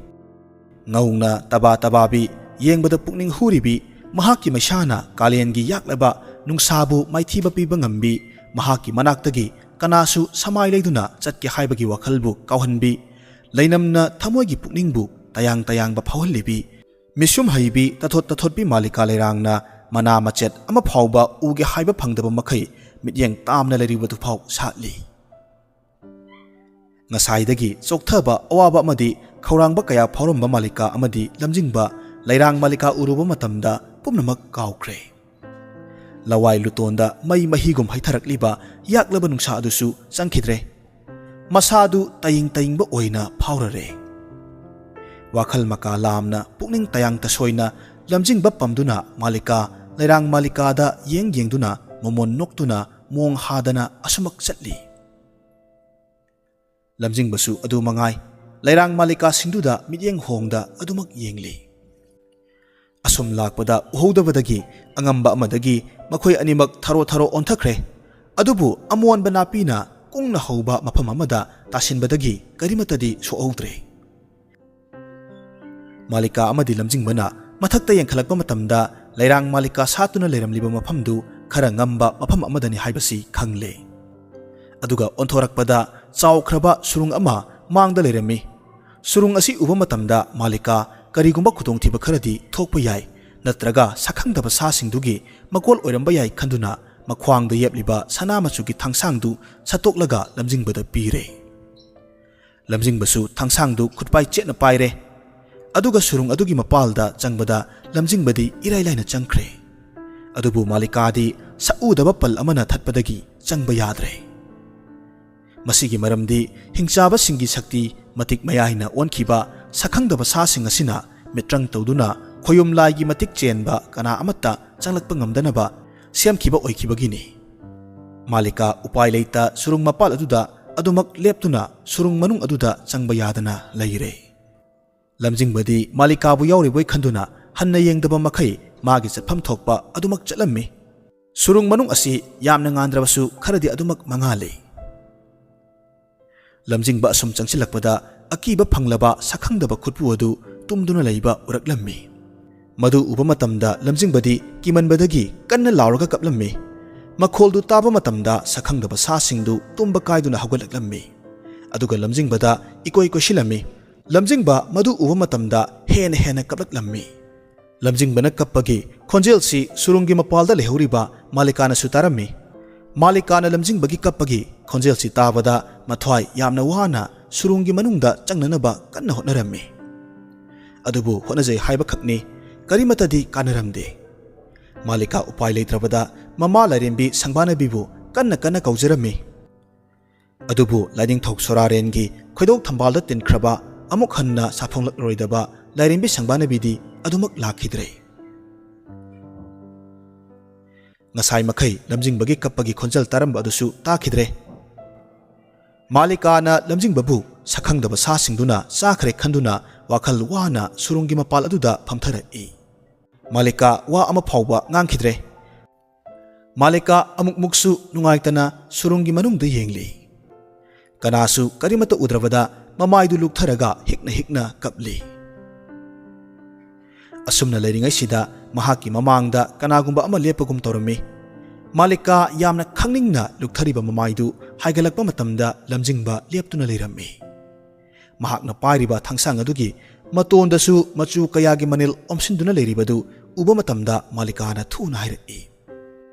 ꯉꯧꯅ ꯇꯕꯥ ꯇꯕꯥꯕꯤ, ꯌꯦꯡꯕꯗ ꯄꯨꯛꯅꯤꯡ ꯍꯨꯔꯤꯕꯤ, ꯃꯍꯥꯛꯀꯤ ꯃꯩꯁꯥꯅ ꯀꯥꯂꯦꯟꯒꯤ ꯌꯥꯛꯂꯕ ꯅꯨꯡꯁꯥꯕꯨ ꯃꯥꯏꯊꯤꯕ ꯄꯤꯕ ꯉꯝꯕꯤ, ꯃꯍꯥꯛꯀꯤ ꯃꯅꯥꯛꯇꯒꯤ ꯀꯅꯥꯁꯨ ꯁꯃꯥꯏ ꯂꯩꯗꯨꯅ ꯆꯠꯀꯦ ꯍꯥꯏꯕꯒꯤ ꯋꯥꯈꯜꯕꯨ ꯀꯥꯎꯍꯟꯕꯤ, ꯂꯩꯅꯝꯅ ꯊꯃꯣꯏꯒꯤ ꯄꯨꯛꯅꯤꯡꯕꯨ ꯇꯌꯥꯡ ꯇꯌꯥꯡꯕ ꯐꯥꯎꯍꯜꯂꯤꯕꯤ, ꯃꯤꯁꯨꯝ ꯍꯩꯕꯤ ꯇꯊꯣꯠ ꯇꯊꯣꯠꯄꯤ ꯃꯥꯂꯤꯀꯥ ꯂꯩꯔꯥꯡꯅ ꯃꯅꯥ ꯃꯆꯦꯠ ꯑꯃ ꯐꯥꯎꯕ ꯎꯒꯦ ꯍꯥꯏꯕ ꯐꯪꯗꯕ ꯃꯈꯩ ꯃꯤꯠꯌꯦꯡ ꯇꯥꯝꯅ ꯂꯩꯔꯤꯕꯗꯨꯐꯥꯎ ꯁꯥꯠꯂꯤ꯫ ꯉꯁꯥꯏꯗꯒꯤ ꯆꯣꯛꯊꯕ, ꯑꯋꯥꯕ ꯑꯃꯗꯤ ꯈꯧꯔꯥꯡꯕ ꯀꯌꯥ ꯐꯥꯎꯔꯝꯕ ꯃꯥꯂꯤꯀꯥ ꯑꯃꯗꯤ ꯂꯝꯖꯤꯡꯕ ꯂꯩꯔꯥꯡ ꯃꯥꯂꯤꯀꯥ ꯎꯔꯨꯕ ꯃꯇꯝꯗ ꯄꯨꯝꯅꯃꯛ ꯀꯥꯎꯈ꯭ꯔꯦ꯫ ꯂꯋꯥꯏ ꯂꯨꯇꯣꯟꯗ ꯃꯩ ꯃꯍꯤꯒꯨꯝ ꯍꯩꯊꯔꯛꯂꯤꯕ ꯌꯥꯛꯂꯕ ꯅꯨꯡꯁꯥ ꯑꯗꯨꯁꯨ ꯆꯪꯈꯤꯗ꯭ꯔꯦ꯫ ꯃꯁꯥꯗꯨ ꯇꯌꯤꯡ ꯇꯌꯤꯡꯕ ꯑꯣꯏꯅ ꯐꯥꯎꯔꯔꯦ꯫ ꯋꯥꯈꯜ ꯃꯀꯥ ꯂꯥꯝꯅ, ꯄꯨꯛꯅꯤꯡ ꯇꯌꯥꯡ ꯇꯁꯣꯏꯅ ꯂꯝꯖꯤꯡꯕ ꯄꯝꯗꯨꯅ ꯃꯥꯂꯤꯀꯥ, ꯂꯩꯔꯥꯡ ꯃꯥꯂꯤꯀꯥꯗ ꯌꯦꯡ ꯌꯦꯡꯗꯨꯅ, ꯃꯃꯣꯟ ꯅꯣꯛꯇꯨꯅ, ꯃꯣꯡ ꯍꯥꯗꯅ ꯑꯁꯨꯃꯛ ꯆꯠꯂꯤ꯫ ꯂꯝꯖꯤꯡꯕꯁꯨ ꯑꯗꯨ ꯃꯉꯥꯏ, ꯂꯩꯔꯥꯡ ꯃꯥꯂꯤꯀꯥꯁꯤꯡꯗꯨꯗ ꯃꯤꯠꯌꯦꯡ ꯍꯣꯡꯗ ꯑꯗꯨꯃꯛ ꯌꯦꯡꯂꯤ꯫ ꯑꯁꯨꯝ ꯂꯥꯛꯄꯗ ꯎꯍꯧꯗꯕꯗꯒꯤ ꯑꯉꯝꯕ ꯑꯃꯗꯒꯤ ꯃꯈꯣꯏ ꯑꯅꯤꯃꯛ ꯊꯔꯣ ꯊꯔꯣ ꯑꯣꯟꯊꯈ꯭ꯔꯦ꯫ ꯑꯗꯨꯕꯨ ꯑꯃꯣꯟꯕ ꯅꯥꯄꯤꯅ ꯀꯨꯡꯅ ꯍꯧꯕ ꯃꯐꯝ ꯑꯃꯗ ꯇꯥꯁꯤꯟꯕꯗꯒꯤ ꯀꯔꯤꯃꯠꯇꯗꯤ ꯁꯣꯛꯍꯧꯗ꯭ꯔꯦ꯫ ꯃꯥꯂꯤꯀꯥ ꯑꯃꯗꯤ ꯂꯝꯖꯤꯡꯕꯅ ꯃꯊꯛꯇ ꯌꯦꯡꯈꯠꯂꯛꯄ ꯃꯇꯝꯗ ꯂꯩꯔꯥꯡ ꯃꯥꯂꯤꯀꯥ ꯁꯥꯠꯇꯨꯅ ꯂꯩꯔꯝꯂꯤꯕ ꯃꯐꯝꯗꯨ ꯈꯔ ꯉꯝꯕ ꯃꯐꯝ ꯑꯃꯗꯅꯤ ꯍꯥꯏꯕꯁꯤ ꯈꯪꯂꯦ꯫ ꯑꯗꯨꯒ ꯑꯣꯟꯊꯣꯔꯛꯄꯗ ꯆꯥꯎꯈ꯭ꯔꯕ ꯁꯨꯔꯨꯡ ꯑꯃ ꯃꯥꯡꯗ ꯂꯩꯔꯝꯃꯤ꯫ ꯁꯨꯔꯨꯡ ꯑꯁꯤ ꯎꯕ ꯃꯇꯝꯗ ꯃꯥꯂꯤꯀꯥ ꯀꯔꯤꯒꯨꯝꯕ ꯈꯨꯗꯣꯡꯊꯤꯕ ꯈꯔꯗꯤ ꯊꯣꯛꯄ ꯌꯥꯏ, ꯅꯠꯇ꯭ꯔꯒ ꯁꯛꯈꯪꯗꯕ ꯁꯥꯁꯤꯡꯗꯨꯒꯤ ꯃꯀꯣꯜ ꯑꯣꯏꯔꯝꯕ ꯌꯥꯏ ꯈꯟꯗꯨꯅ ꯃꯈ꯭ꯋꯥꯡꯗ ꯌꯦꯞꯂꯤꯕ ꯁꯅꯥ ꯃꯆꯨꯒꯤ ꯊꯥꯡꯁꯥꯡꯗꯨ ꯁꯠꯇꯣꯛꯂꯒ ꯂꯝꯖꯤꯡꯕꯗ ꯄꯤꯔꯦ꯫ ꯂꯝꯖꯤꯡꯕꯁꯨ ꯊꯥꯡꯁꯥꯡꯗꯨ ꯈꯨꯠꯄꯥꯏ ꯆꯦꯠꯅ ꯄꯥꯏꯔꯦ꯫ ꯑꯗꯨꯒ ꯁꯨꯔꯨꯡ ꯑꯗꯨꯒꯤ ꯃꯄꯥꯜꯗ ꯆꯪꯕꯗ ꯂꯝꯖꯤꯡꯕꯗꯤ ꯏꯔꯥꯏ ꯂꯥꯏꯅ ꯆꯪꯈ꯭ꯔꯦ꯫ ꯑꯗꯨꯕꯨ ꯃꯥꯂꯤꯀꯥꯗꯤ ꯁꯛꯎꯗꯕ ꯄꯜ ꯑꯃꯅ ꯊꯠꯄꯗꯒꯤ ꯆꯪꯕ ꯌꯥꯗ꯭ꯔꯦ꯫ ꯃꯁꯤꯒꯤ ꯃꯔꯝꯗꯤ ꯍꯤꯡꯆꯥꯕꯁꯤꯡꯒꯤ ꯁꯛꯇꯤ ꯃꯇꯤꯛ ꯃꯌꯥꯏꯅ ꯑꯣꯟꯈꯤꯕ ꯁꯛꯈꯪꯗꯕ ꯁꯥꯁꯤꯡ ꯑꯁꯤꯅ ꯃꯤꯇ꯭ꯔꯪ ꯇꯧꯗꯨꯅ ꯈꯣꯌꯨꯝ ꯂꯥꯏꯒꯤ ꯃꯇꯤꯛ ꯆꯦꯟꯕ ꯀꯅꯥ ꯑꯃꯠꯇ ꯆꯪꯂꯛꯄ ꯉꯝꯗꯅꯕ ꯁꯦꯝꯈꯤꯕ ꯑꯣꯏꯈꯤꯕꯒꯤꯅꯤ꯫ ꯃꯥꯂꯤꯀꯥ ꯎꯄꯥꯏ ꯂꯩꯇ ꯁꯨꯔꯨꯡ ꯃꯄꯥꯜ ꯑꯗꯨꯗ ꯑꯗꯨꯃꯛ ꯂꯦꯞꯇꯨꯅ ꯁꯨꯔꯨꯡ ꯃꯅꯨꯡ ꯑꯗꯨꯗ ꯆꯪꯕ ꯌꯥꯗꯅ ꯂꯩꯔꯦ꯫ ꯂꯝꯖꯤꯡꯕꯗꯤ ꯃꯥꯂꯤꯀꯥꯕꯨ ꯌꯥꯎꯔꯤꯕꯣꯏ ꯈꯟꯗꯨꯅ ꯍꯟꯅ ꯌꯦꯡꯗꯕ ꯃꯈꯩ ꯃꯥꯒꯤ ꯆꯠꯐꯝ ꯊꯣꯛꯄ ꯑꯗꯨꯃꯛ ꯆꯠꯂꯝꯃꯤ꯫ ꯁꯨꯔꯨꯡ ꯃꯅꯨꯡ ꯑꯁꯤ ꯌꯥꯝꯅ ꯉꯥꯟꯗ꯭ꯔꯕꯁꯨ ꯈꯔꯗꯤ ꯑꯗꯨꯃꯛ ꯃꯉꯥꯜꯂꯤ꯫ ꯂꯝꯖꯤꯡꯕ ꯑꯁꯨꯝ ꯆꯪꯁꯤꯜꯂꯛꯄꯗ ꯑꯀꯤꯕ ꯐꯪꯂꯕ ꯁꯛꯈꯪꯗꯕ ꯈꯨꯠꯄꯨ ꯑꯗꯨ ꯇꯨꯝꯗꯨꯅ ꯂꯩꯕ ꯎꯔꯛꯂꯝꯃꯤ꯫ ꯃꯗꯨ ꯎꯕ ꯃꯇꯝꯗ ꯂꯝꯖꯤꯡꯕꯗꯤ ꯀꯤꯃꯟꯕꯗꯒꯤ ꯀꯟꯅ ꯂꯥꯎꯔꯒ ꯀꯞꯂꯝꯃꯤ꯫ ꯃꯈꯣꯜꯗꯨ ꯇꯥꯕ ꯃꯇꯝꯗ ꯁꯛꯈꯪꯗꯕ ꯁꯥꯁꯤꯡꯗꯨ ꯇꯨꯝꯕ ꯀꯥꯏꯗꯨꯅ ꯍꯧꯒꯠꯂꯛꯂꯝꯃꯤ꯫ ꯑꯗꯨꯒ ꯂꯝꯖꯤꯡꯕꯗ ꯏꯀꯣꯏ ꯀꯣꯏꯁꯤꯜꯂꯝꯃꯤ꯫ ꯂꯝꯖꯤꯡꯕ ꯃꯗꯨ ꯎꯕ ꯃꯇꯝꯗ ꯍꯦꯟꯅ ꯍꯦꯟꯅ ꯀꯞꯂꯛꯂꯝꯃꯤ꯫ ꯂꯝꯖꯤꯡꯕꯅ ꯀꯞꯄꯒꯤ ꯈꯣꯟꯖꯦꯜꯁꯤ ꯁꯨꯔꯨꯡꯒꯤ ꯃꯄꯥꯜꯗ ꯂꯩꯍꯧꯔꯤꯕ ꯃꯥꯂꯤꯀꯥꯅꯁꯨ ꯇꯥꯔꯝꯃꯤ꯫ ꯃꯥꯂꯤꯀꯥꯅ ꯂꯝꯖꯤꯡꯕꯒꯤ ꯀꯞꯄꯒꯤ ꯈꯣꯟꯖꯦꯜꯁꯤ ꯇꯥꯕꯗ ꯃꯊ꯭ꯋꯥꯏ ꯌꯥꯝꯅ ꯋꯥꯅ ꯁꯨꯔꯨꯡꯒꯤ ꯃꯅꯨꯡꯗ ꯆꯪꯅꯅꯕ ꯀꯟꯅ ꯍꯣꯠꯅꯔꯝꯃꯤ꯫ ꯑꯗꯨꯕꯨ ꯍꯣꯠꯅꯖꯩ ꯍꯥꯏꯕꯈꯛꯅꯤ, ꯀꯔꯤꯃꯠꯇꯗꯤ ꯀꯥꯟꯅꯔꯝꯗꯦ꯫ ꯃꯥꯂꯤꯀꯥ ꯎꯄꯥꯏ ꯂꯩꯇ꯭ꯔꯕꯗ ꯃꯃꯥ ꯂꯥꯏꯔꯦꯝꯕꯤ ꯁꯪꯕꯥꯅꯕꯤꯕꯨ ꯀꯟꯅ ꯀꯟꯅ ꯀꯧꯖꯔꯝꯃꯤ꯫ ꯑꯗꯨꯕꯨ ꯂꯥꯏꯅꯤꯡꯊꯧ ꯁꯣꯔꯥꯔꯦꯟꯒꯤ ꯈꯣꯏꯗꯧ ꯊꯝꯕꯥꯜꯗ ꯇꯤꯟꯈ꯭ꯔꯕ, ꯑꯃꯨꯛ ꯍꯟꯅ ꯁꯥꯐꯣꯡꯂꯛꯂꯔꯣꯏꯗꯕ ꯂꯥꯏꯔꯦꯝꯕꯤ ꯁꯪꯕꯥꯅꯕꯤꯗꯤ ꯑꯗꯨꯃꯛ ꯂꯥꯛꯈꯤꯗ꯭ꯔꯦ꯫ ꯉꯁꯥꯏ ꯃꯈꯩ ꯂꯝꯖꯤꯡꯕꯒꯤ ꯀꯞꯄꯒꯤ ꯈꯣꯟꯖꯦꯜ ꯇꯥꯔꯝꯕ ꯑꯗꯨꯁꯨ ꯇꯥꯈꯤꯗ꯭ꯔꯦ꯫ ꯃꯥꯂꯤꯀꯥꯅ ꯂꯝꯖꯤꯡꯕꯕꯨ ꯁꯛꯈꯪꯗꯕ ꯁꯥꯁꯤꯡꯗꯨꯅ ꯆꯥꯈ꯭ꯔꯦ ꯈꯟꯗꯨꯅ ꯋꯥꯈꯜ ꯋꯥꯅ ꯁꯨꯔꯨꯡꯒꯤ ꯃꯄꯥꯜ ꯑꯗꯨꯗ ꯐꯝꯊꯔꯛꯏ꯫ ꯃꯥꯂꯤꯀꯥ ꯋꯥ ꯑꯃ ꯐꯥꯎꯕ ꯉꯥꯡꯈꯤꯗ꯭ꯔꯦ꯫ ꯃꯥꯂꯤꯀꯥ ꯑꯃꯨꯛꯃꯨꯛꯁꯨ ꯅꯨꯡꯉꯥꯏꯇꯅ ꯁꯨꯔꯨꯡꯒꯤ ꯃꯅꯨꯡꯗ ꯌꯦꯡꯂꯤ꯫ ꯀꯅꯥꯁꯨ ꯀꯔꯤꯃꯠꯇ ꯎꯗ꯭ꯔꯕꯗ ꯃꯃꯥꯏꯗꯨ ꯂꯨꯛꯊꯔꯒ ꯍꯤꯛꯅ ꯍꯤꯛꯅ ꯀꯞꯂꯤ꯫ ꯑꯁꯨꯝꯅ ꯂꯩꯔꯤꯉꯩꯁꯤꯗ ꯃꯍꯥꯛꯀꯤ ꯃꯃꯥꯡꯗ ꯀꯅꯥꯒꯨꯝꯕ ꯑꯃ ꯂꯦꯞꯄꯒꯨꯝ ꯇꯧꯔꯝꯃꯤ꯫ ꯃꯥꯂꯤꯀꯥ ꯌꯥꯝꯅ ꯈꯪꯅꯤꯡꯅ ꯂꯨꯛꯊꯔꯤꯕ ꯃꯃꯥꯏꯗꯨ ꯍꯥꯏꯒꯠꯂꯛꯄ ꯃꯇꯝꯗ ꯂꯝꯖꯤꯡꯕ ꯂꯦꯞꯇꯨꯅ ꯂꯩꯔꯝꯃꯤ꯫ ꯃꯍꯥꯛꯅ ꯄꯥꯏꯔꯤꯕ ꯊꯥꯡꯁꯥꯡ ꯑꯗꯨꯒꯤ ꯃꯇꯣꯟꯗꯁꯨ ꯃꯆꯨ ꯀꯌꯥꯒꯤ ꯃꯅꯤꯜ ꯑꯣꯝꯁꯤꯟꯗꯨꯅ ꯂꯩꯔꯤꯕꯗꯨ ꯎꯕ ꯃꯇꯝꯗ ꯃꯥꯂꯤꯀꯥꯅ ꯊꯨꯅ ꯍꯥꯏꯔꯛꯏ,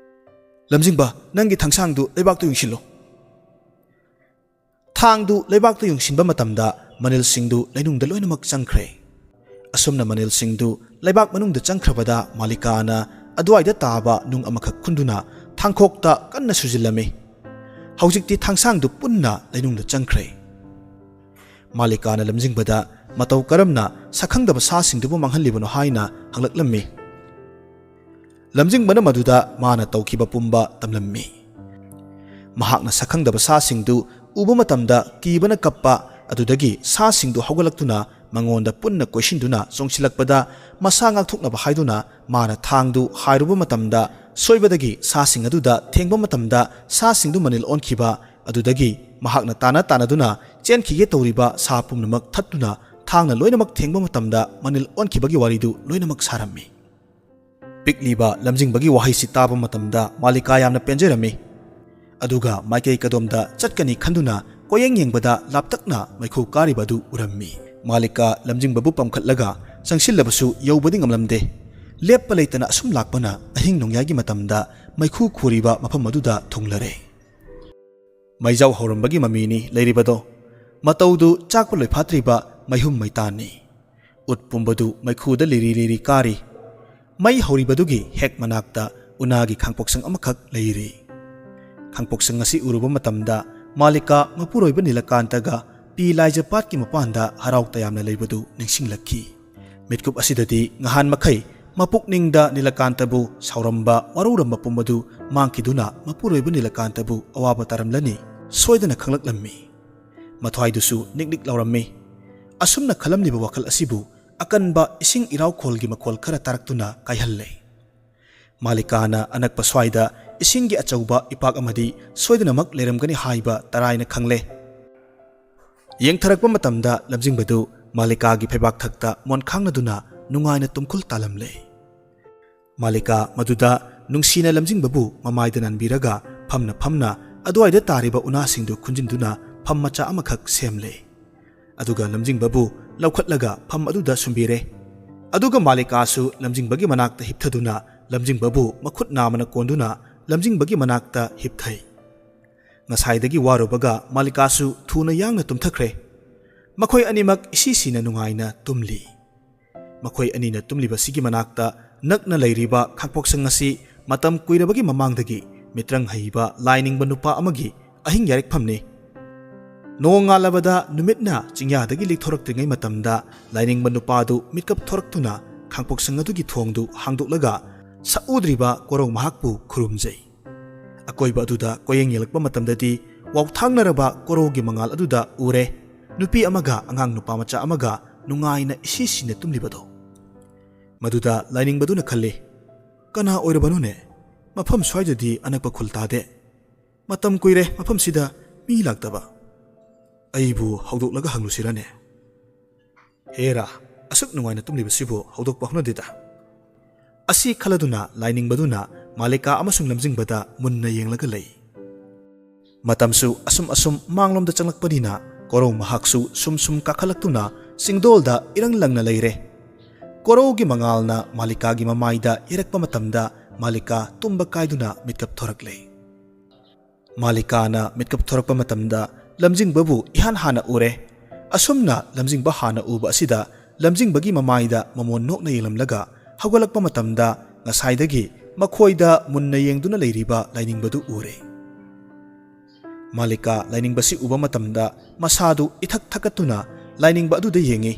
"ꯂꯝꯖꯤꯡꯕ, ꯅꯪꯒꯤ ꯊꯥꯡꯁꯥꯡꯗꯨ ꯂꯩꯕꯥꯛꯇ ꯌꯨꯡꯁꯤꯜꯂꯨ꯫" ꯊꯥꯡꯗꯨ ꯂꯩꯕꯥꯛꯇ ꯌꯨꯡꯁꯤꯟꯕ ꯃꯇꯝꯗ ꯃꯅꯤꯜꯁꯤꯡꯗꯨ ꯂꯩꯅꯨꯡꯗ ꯂꯣꯏꯅꯃꯛ ꯆꯪꯈ꯭ꯔꯦ꯫ ꯑꯁꯨꯝꯅ ꯃꯅꯤꯜꯁꯤꯡꯗꯨ ꯂꯩꯕꯥꯛ ꯃꯅꯨꯡꯗ ꯆꯪꯈ꯭ꯔꯕꯗ ꯃꯥꯂꯤꯀꯥꯅ ꯑꯗꯨꯋꯥꯏꯗ ꯇꯥꯕ ꯅꯨꯡ ꯑꯃꯈꯛ ꯈꯨꯟꯗꯨꯅ ꯊꯥꯡꯈꯣꯛꯇ ꯀꯟꯅ ꯁꯨꯖꯤꯜꯂꯝꯃꯤ꯫ ꯍꯧꯖꯤꯛꯇꯤ ꯊꯥꯡꯁꯥꯡꯗꯨ ꯄꯨꯟꯅ ꯂꯩꯅꯨꯡꯗ ꯆꯪꯈ꯭ꯔꯦ꯫ ꯃꯥꯂꯤꯀꯥꯅ ꯂꯝꯖꯤꯡꯕꯗ ꯃꯇꯧ ꯀꯔꯝꯅ ꯁꯛꯈꯪꯗꯕ ꯁꯥꯁꯤꯡꯗꯨꯕꯨ ꯃꯥꯡꯍꯜꯂꯤꯕꯅꯣ ꯍꯥꯏꯅ ꯍꯪꯂꯛꯂꯝꯃꯤ꯫ ꯂꯝꯖꯤꯡꯕꯅ ꯃꯗꯨꯗ ꯃꯥꯅ ꯇꯧꯈꯤꯕ ꯄꯨꯝꯕ ꯇꯝꯂꯝꯃꯤ꯫ ꯃꯍꯥꯛꯅ ꯁꯛꯈꯪꯗꯕ ꯁꯥꯁꯤꯡꯗꯨ ꯎꯕ ꯃꯇꯝꯗ ꯀꯤꯕꯅ ꯀꯞꯄ, ꯑꯗꯨꯗꯒꯤ ꯁꯥꯁꯤꯡꯗꯨ ꯍꯧꯒꯠꯂꯛꯇꯨꯅ ꯃꯉꯣꯟꯗ ꯄꯨꯟꯅ ꯀꯣꯏꯁꯤꯟꯗꯨꯅ ꯆꯣꯡꯁꯤꯜꯂꯛꯄꯗ ꯃꯁꯥ ꯉꯥꯛꯊꯣꯛꯅꯕ ꯍꯥꯏꯗꯨꯅ ꯃꯥꯅ ꯊꯥꯡꯗꯨ ꯍꯥꯏꯔꯨꯕ ꯃꯇꯝꯗ ꯁꯣꯏꯕꯗꯒꯤ ꯁꯥꯁꯤꯡ ꯑꯗꯨꯗ ꯊꯦꯡꯕ ꯃꯇꯝꯗ ꯁꯥꯁꯤꯡꯗꯨ ꯃꯅꯤꯜ ꯑꯣꯟꯈꯤꯕ ꯑꯗꯨꯗꯒꯤ ꯃꯍꯥꯛꯅ ꯇꯥꯅ ꯇꯥꯅꯗꯨꯅ ꯆꯦꯟꯈꯤꯒꯦ ꯇꯧꯔꯤꯕ ꯁꯥ ꯄꯨꯝꯅꯃꯛ ꯊꯠꯇꯨꯅ ꯊꯥꯡꯅ ꯂꯣꯏꯅꯃꯛ ꯊꯦꯡꯕ ꯃꯇꯝꯗ ꯃꯅꯤꯜ ꯑꯣꯟꯈꯤꯕꯒꯤ ꯋꯥꯔꯤꯗꯨ ꯂꯣꯏꯅꯃꯛ ꯁꯥꯔꯝꯃꯤ꯫ ꯄꯤꯛꯂꯤꯕ ꯂꯝꯖꯤꯡꯕꯒꯤ ꯋꯥꯍꯩꯁꯤ ꯇꯥꯕ ꯃꯇꯝꯗ ꯃꯥꯂꯤꯀꯥ ꯌꯥꯝꯅ ꯄꯦꯟꯖꯔꯝꯃꯤ꯫ ꯑꯗꯨꯒ ꯃꯥꯏꯀꯩ ꯀꯗꯣꯝꯗ ꯆꯠꯀꯅꯤ ꯈꯟꯗꯨꯅ ꯀꯣꯌꯦꯡ ꯌꯦꯡꯕꯗ ꯂꯥꯞꯇꯛꯅ ꯃꯩꯈꯨ ꯀꯥꯔꯤꯕ ꯑꯗꯨ ꯎꯔꯝꯃꯤ꯫ ꯃꯥꯂꯤꯀꯥ ꯂꯝꯖꯤꯡꯕꯕꯨ ꯄꯝꯈꯠꯂꯒ ꯆꯪꯁꯤꯜꯂꯕꯁꯨ ꯌꯧꯕꯗꯤ ꯉꯝꯂꯝꯗꯦ꯫ ꯂꯦꯞꯄ ꯂꯩꯇꯅ ꯑꯁꯨꯝ ꯂꯥꯛꯄꯅ ꯑꯍꯤꯡ ꯅꯣꯡꯌꯥꯏꯒꯤ ꯃꯇꯝꯗ ꯃꯩꯈꯨ ꯈꯨꯔꯤꯕ ꯃꯐꯝ ꯑꯗꯨꯗ ꯊꯨꯡꯂꯔꯦ꯫ ꯃꯩꯖꯥꯎ ꯍꯧꯔꯝꯕꯒꯤ ꯃꯃꯤꯅꯤ ꯂꯩꯔꯤꯕꯗꯣ꯫ ꯃꯇꯧꯗꯨ ꯆꯥꯛꯄ ꯂꯣꯏꯐꯥꯠꯇ꯭ꯔꯤꯕ ꯃꯩꯍꯨꯝ ꯃꯩꯇꯥꯟꯅꯤ꯫ ꯎꯠ ꯄꯨꯝꯕꯗꯨ ꯃꯩꯈꯨꯗ ꯂꯤꯔꯤ ꯂꯤꯔꯤ ꯀꯥꯔꯤ꯫ ꯃꯩ ꯍꯧꯔꯤꯕꯗꯨꯒꯤ ꯍꯦꯛ ꯃꯅꯥꯛꯇ ꯎꯅꯥꯒꯤ ꯈꯥꯡꯄꯣꯛꯁꯪ ꯑꯃꯈꯛ ꯂꯩꯔꯤ꯫ ꯈꯥꯡꯄꯣꯛꯁꯪ ꯑꯁꯤ ꯎꯔꯨꯕ ꯃꯇꯝꯗ ꯃꯥꯂꯤꯀꯥ ꯃꯄꯨꯔꯣꯏꯕ ꯅꯤꯂꯀꯥꯟꯇꯒ ꯄꯤ ꯂꯥꯏꯖ ꯄꯥꯠꯀꯤ ꯃꯄꯥꯟꯗ ꯍꯔꯥꯎ ꯇꯌꯥꯝꯅ ꯂꯩꯕꯗꯨ ꯅꯤꯡꯁꯤꯡꯂꯛꯈꯤ꯫ ꯃꯤꯠꯀꯨꯞ ꯑꯁꯤꯗꯗꯤ ꯉꯍꯥꯟ ꯃꯈꯩ ꯃꯄꯨꯛꯅꯤꯡꯗ ꯅꯤꯂꯀꯥꯟꯇꯕꯨ ꯁꯥꯎꯔꯝꯕ, ꯋꯥꯔꯧꯔꯝꯕ ꯄꯨꯝꯕꯗꯨ ꯃꯥꯡꯈꯤꯗꯨꯅ ꯃꯄꯨꯔꯣꯏꯕ ꯅꯤꯂꯀꯥꯟꯇꯕꯨ ꯑꯋꯥꯕ ꯇꯥꯔꯝꯂꯅꯤ ꯁꯣꯏꯗꯅ ꯈꯪꯂꯛꯂꯝꯃꯤ꯫ ꯃꯊ꯭ꯋꯥꯏꯗꯨꯁꯨ ꯅꯤꯛ ꯅꯤꯛ ꯂꯥꯎꯔꯝꯃꯤ꯫ ꯑꯁꯨꯝꯅ ꯈꯜꯂꯝꯂꯤꯕ ꯋꯥꯈꯜ ꯑꯁꯤꯕꯨ ꯑꯀꯟꯕ ꯏꯁꯤꯡ ꯏꯔꯥꯎꯈꯣꯜꯒꯤ ꯃꯈꯣꯜ ꯈꯔ ꯇꯥꯔꯛꯇꯨꯅ ꯀꯥꯏꯍꯜꯂꯦ꯫ ꯃꯥꯂꯤꯀꯥꯅ ꯑꯅꯛꯄ ꯁ꯭ꯋꯥꯏꯗ ꯏꯁꯤꯡꯒꯤ ꯑꯆꯧꯕ ꯏꯄꯥꯛ ꯑꯃꯗꯤ ꯁꯣꯏꯗꯅꯃꯛ ꯂꯩꯔꯝꯒꯅꯤ ꯍꯥꯏꯕ ꯇꯔꯥꯏꯅ ꯈꯪꯂꯦ꯫ ꯌꯦꯡꯊꯔꯛꯄ ꯃꯇꯝꯗ ꯂꯝꯖꯤꯡꯕꯗꯨ ꯃꯥꯂꯤꯀꯥꯒꯤ ꯐꯩꯕꯥꯛ ꯊꯛꯇ ꯃꯣꯟꯈꯥꯡꯅꯗꯨꯅ ꯅꯨꯡꯉꯥꯏꯅ ꯇꯨꯝꯈꯨꯜ ꯇꯥꯂꯝꯂꯦ꯫ ꯃꯥꯂꯤꯀꯥ ꯃꯗꯨꯗ ꯅꯨꯡꯁꯤꯅ ꯂꯝꯖꯤꯡꯕꯕꯨ ꯃꯃꯥꯏꯗ ꯅꯥꯟꯕꯤꯔꯒ ꯐꯝꯅ ꯐꯝꯅ ꯑꯗꯨꯋꯥꯏꯗ ꯇꯥꯔꯤꯕ ꯎꯅꯥꯁꯤꯡꯗꯨ ꯈꯨꯟꯖꯤꯟꯗꯨꯅ ꯐꯝ ꯃꯆꯥ ꯑꯃꯈꯛ ꯁꯦꯝꯂꯦ꯫ ꯑꯗꯨꯒ ꯂꯝꯖꯤꯡꯕꯕꯨ ꯂꯧꯈꯠꯂꯒ ꯐꯝ ꯑꯗꯨꯗ ꯁꯨꯝꯕꯤꯔꯦ꯫ ꯑꯗꯨꯒ ꯃꯥꯂꯤꯀꯥꯁꯨ ꯂꯝꯖꯤꯡꯕꯒꯤ ꯃꯅꯥꯛꯇ ꯍꯤꯞꯊꯗꯨꯅ ꯂꯝꯖꯤꯡꯕꯕꯨ ꯃꯈꯨꯠ ꯅꯥꯝꯃꯅ ꯀꯣꯟꯗꯨꯅ ꯂꯝꯖꯤꯡꯕꯒꯤ ꯃꯅꯥꯛꯇ ꯍꯤꯞꯊꯩ꯫ ꯉꯁꯥꯏꯗꯒꯤ ꯋꯥꯔꯨꯕꯒ ꯃꯥꯂꯤꯀꯥꯁꯨ ꯊꯨꯅ ꯌꯥꯡꯅ ꯇꯨꯝꯊꯈ꯭ꯔꯦ꯫ ꯃꯈꯣꯏ ꯑꯅꯤꯃꯛ ꯏꯁꯤ ꯁꯤꯅ ꯅꯨꯡꯉꯥꯏꯅ ꯇꯨꯝꯂꯤ꯫ ꯃꯈꯣꯏ ꯑꯅꯤꯅ ꯇꯨꯝꯂꯤꯕꯁꯤꯒꯤ ꯃꯅꯥꯛꯇ ꯅꯛꯅ ꯂꯩꯔꯤꯕ ꯈꯥꯡꯄꯣꯛꯁꯪ ꯑꯁꯤ ꯃꯇꯝ ꯀꯨꯏꯔꯕꯒꯤ ꯃꯃꯥꯡꯗꯒꯤ ꯃꯤꯇ꯭ꯔꯪ ꯍꯩꯕ ꯂꯥꯏꯅꯤꯡꯕ ꯅꯨꯄꯥ ꯑꯃꯒꯤ ꯑꯍꯤꯡ ꯌꯥꯔꯤꯛꯐꯝꯅꯤ꯫ ꯅꯣꯡꯉꯥꯜꯂꯕꯗ ꯅꯨꯃꯤꯠꯅ ꯆꯤꯡꯌꯥꯗꯒꯤ ꯂꯤꯛꯊꯣꯔꯛꯇ꯭ꯔꯤꯉꯩ ꯃꯇꯝꯗ ꯂꯥꯏꯅꯤꯡꯕ ꯅꯨꯄꯥꯗꯨ ꯃꯤꯠꯀꯞ ꯊꯣꯔꯛꯇꯨꯅ ꯈꯥꯡꯄꯣꯛꯁꯪ ꯑꯗꯨꯒꯤ ꯊꯣꯡꯗꯨ ꯍꯥꯡꯗꯣꯛꯂꯒ ꯁꯛꯎꯗ꯭ꯔꯤꯕ ꯀꯣꯔꯧ ꯃꯍꯥꯛꯄꯨ ꯈꯨꯔꯨꯝꯖꯩ꯫ ꯑꯀꯣꯏꯕ ꯑꯗꯨꯗ ꯀꯣꯌꯦꯡ ꯌꯦꯡꯂꯛꯄ ꯃꯇꯝꯗꯗꯤ ꯋꯥꯎꯊꯥꯡꯅꯔꯕ ꯀꯣꯔꯧꯒꯤ ꯃꯉꯥꯜ ꯑꯗꯨꯗ ꯎꯔꯦ ꯅꯨꯄꯤ ꯑꯃꯒ ꯑꯉꯥꯡ ꯅꯨꯄꯥ ꯃꯆꯥ ꯑꯃꯒ ꯅꯨꯡꯉꯥꯏꯅ ꯏꯁꯤ ꯁꯤꯅ ꯇꯨꯝꯂꯤꯕꯗꯣ꯫ ꯃꯗꯨꯗ ꯂꯥꯏꯅꯤꯡꯕꯗꯨꯅ ꯈꯜꯂꯤ, "ꯀꯅꯥ ꯑꯣꯏꯔꯕꯅꯣꯅꯦ? ꯃꯐꯝ ꯁ꯭ꯋꯥꯏꯗꯗꯤ ꯑꯅꯛꯄ ꯈꯨꯜ ꯇꯥꯗꯦ꯫ ꯃꯇꯝ ꯀꯨꯏꯔꯦ ꯃꯐꯝꯁꯤꯗ ꯃꯤ ꯂꯥꯛꯇꯕ꯫ ꯑꯩꯕꯨ ꯍꯧꯗꯣꯛꯂꯒ ꯍꯪꯂꯨꯁꯤꯔꯅꯦ? ꯍꯦꯔꯥ, ꯑꯁꯨꯛ ꯅꯨꯡꯉꯥꯏꯅ ꯇꯨꯝꯂꯤꯕꯁꯤꯕꯨ ꯍꯧꯗꯣꯛꯄ ꯍꯧꯅꯗꯦꯗ꯫ ꯑꯁꯤ ꯈꯜꯂꯗꯨꯅ ꯂꯥꯏꯅꯤꯡꯕꯗꯨꯅ ꯃꯥꯂꯤꯀꯥ ꯑꯃꯁꯨꯡ ꯂꯝꯖꯤꯡꯕꯗ ꯃꯨꯟꯅ ꯌꯦꯡꯂꯒ ꯂꯩ꯫ ꯃꯇꯝꯁꯨ ꯑꯁꯨꯝ ꯑꯁꯨꯝ ꯃꯥꯡꯂꯣꯝꯗ ꯆꯪꯂꯛꯄꯅꯤꯅ ꯀꯣꯔꯧ ꯃꯍꯥꯛꯁꯨ ꯁꯨꯝ ꯁꯨꯝ ꯀꯥꯈꯠꯂꯛꯇꯨꯅ ꯆꯤꯡꯗꯣꯜꯗ ꯏꯔꯪ ꯂꯪꯅ ꯂꯩꯔꯦ꯫ ꯀꯣꯔꯧꯒꯤ ꯃꯉꯥꯜꯅ ꯃꯥꯂꯤꯀꯥꯒꯤ ꯃꯃꯥꯏꯗ ꯌꯩꯔꯛꯄ ꯃꯇꯝꯗ ꯃꯥꯂꯤꯀꯥ ꯇꯨꯝꯕ ꯀꯥꯏꯗꯨꯅ ꯃꯤꯠꯀꯞ ꯊꯣꯔꯛꯂꯦ꯫ ꯃꯥꯂꯤꯀꯥꯅ ꯃꯤꯠꯀꯞ ꯊꯣꯔꯛꯄ ꯃꯇꯝꯗ ꯂꯝꯖꯤꯡꯕꯕꯨ ꯏꯍꯥꯟ ꯍꯥꯟꯅ ꯎꯔꯦ꯫ ꯑꯁꯨꯝꯅ ꯂꯝꯖꯤꯡꯕ ꯍꯥꯟꯅ ꯎꯕ ꯑꯁꯤꯗ ꯂꯝꯖꯤꯡꯕꯒꯤ ꯃꯃꯥꯏꯗ ꯃꯃꯣꯟ ꯅꯣꯛꯅ ꯌꯦꯡꯂꯝꯂꯒ ꯍꯧꯒꯠꯂꯛꯄ ꯃꯇꯝꯗ ꯉꯁꯥꯏꯗꯒꯤ ꯃꯈꯣꯏꯗ ꯃꯨꯟꯅ ꯌꯦꯡꯗꯨꯅ ꯂꯩꯔꯤꯕ ꯂꯥꯏꯅꯤꯡꯕꯗꯨ ꯎꯔꯦ꯫ ꯃꯥꯂꯤꯀꯥ ꯂꯥꯏꯅꯤꯡꯕꯁꯤ ꯎꯕ ꯃꯇꯝꯗ ꯃꯁꯥꯗꯨ ꯏꯊꯛ ꯊꯛꯀꯠꯇꯨꯅ ꯂꯥꯏꯅꯤꯡꯕ ꯑꯗꯨꯗ ꯌꯦꯡꯉꯤ꯫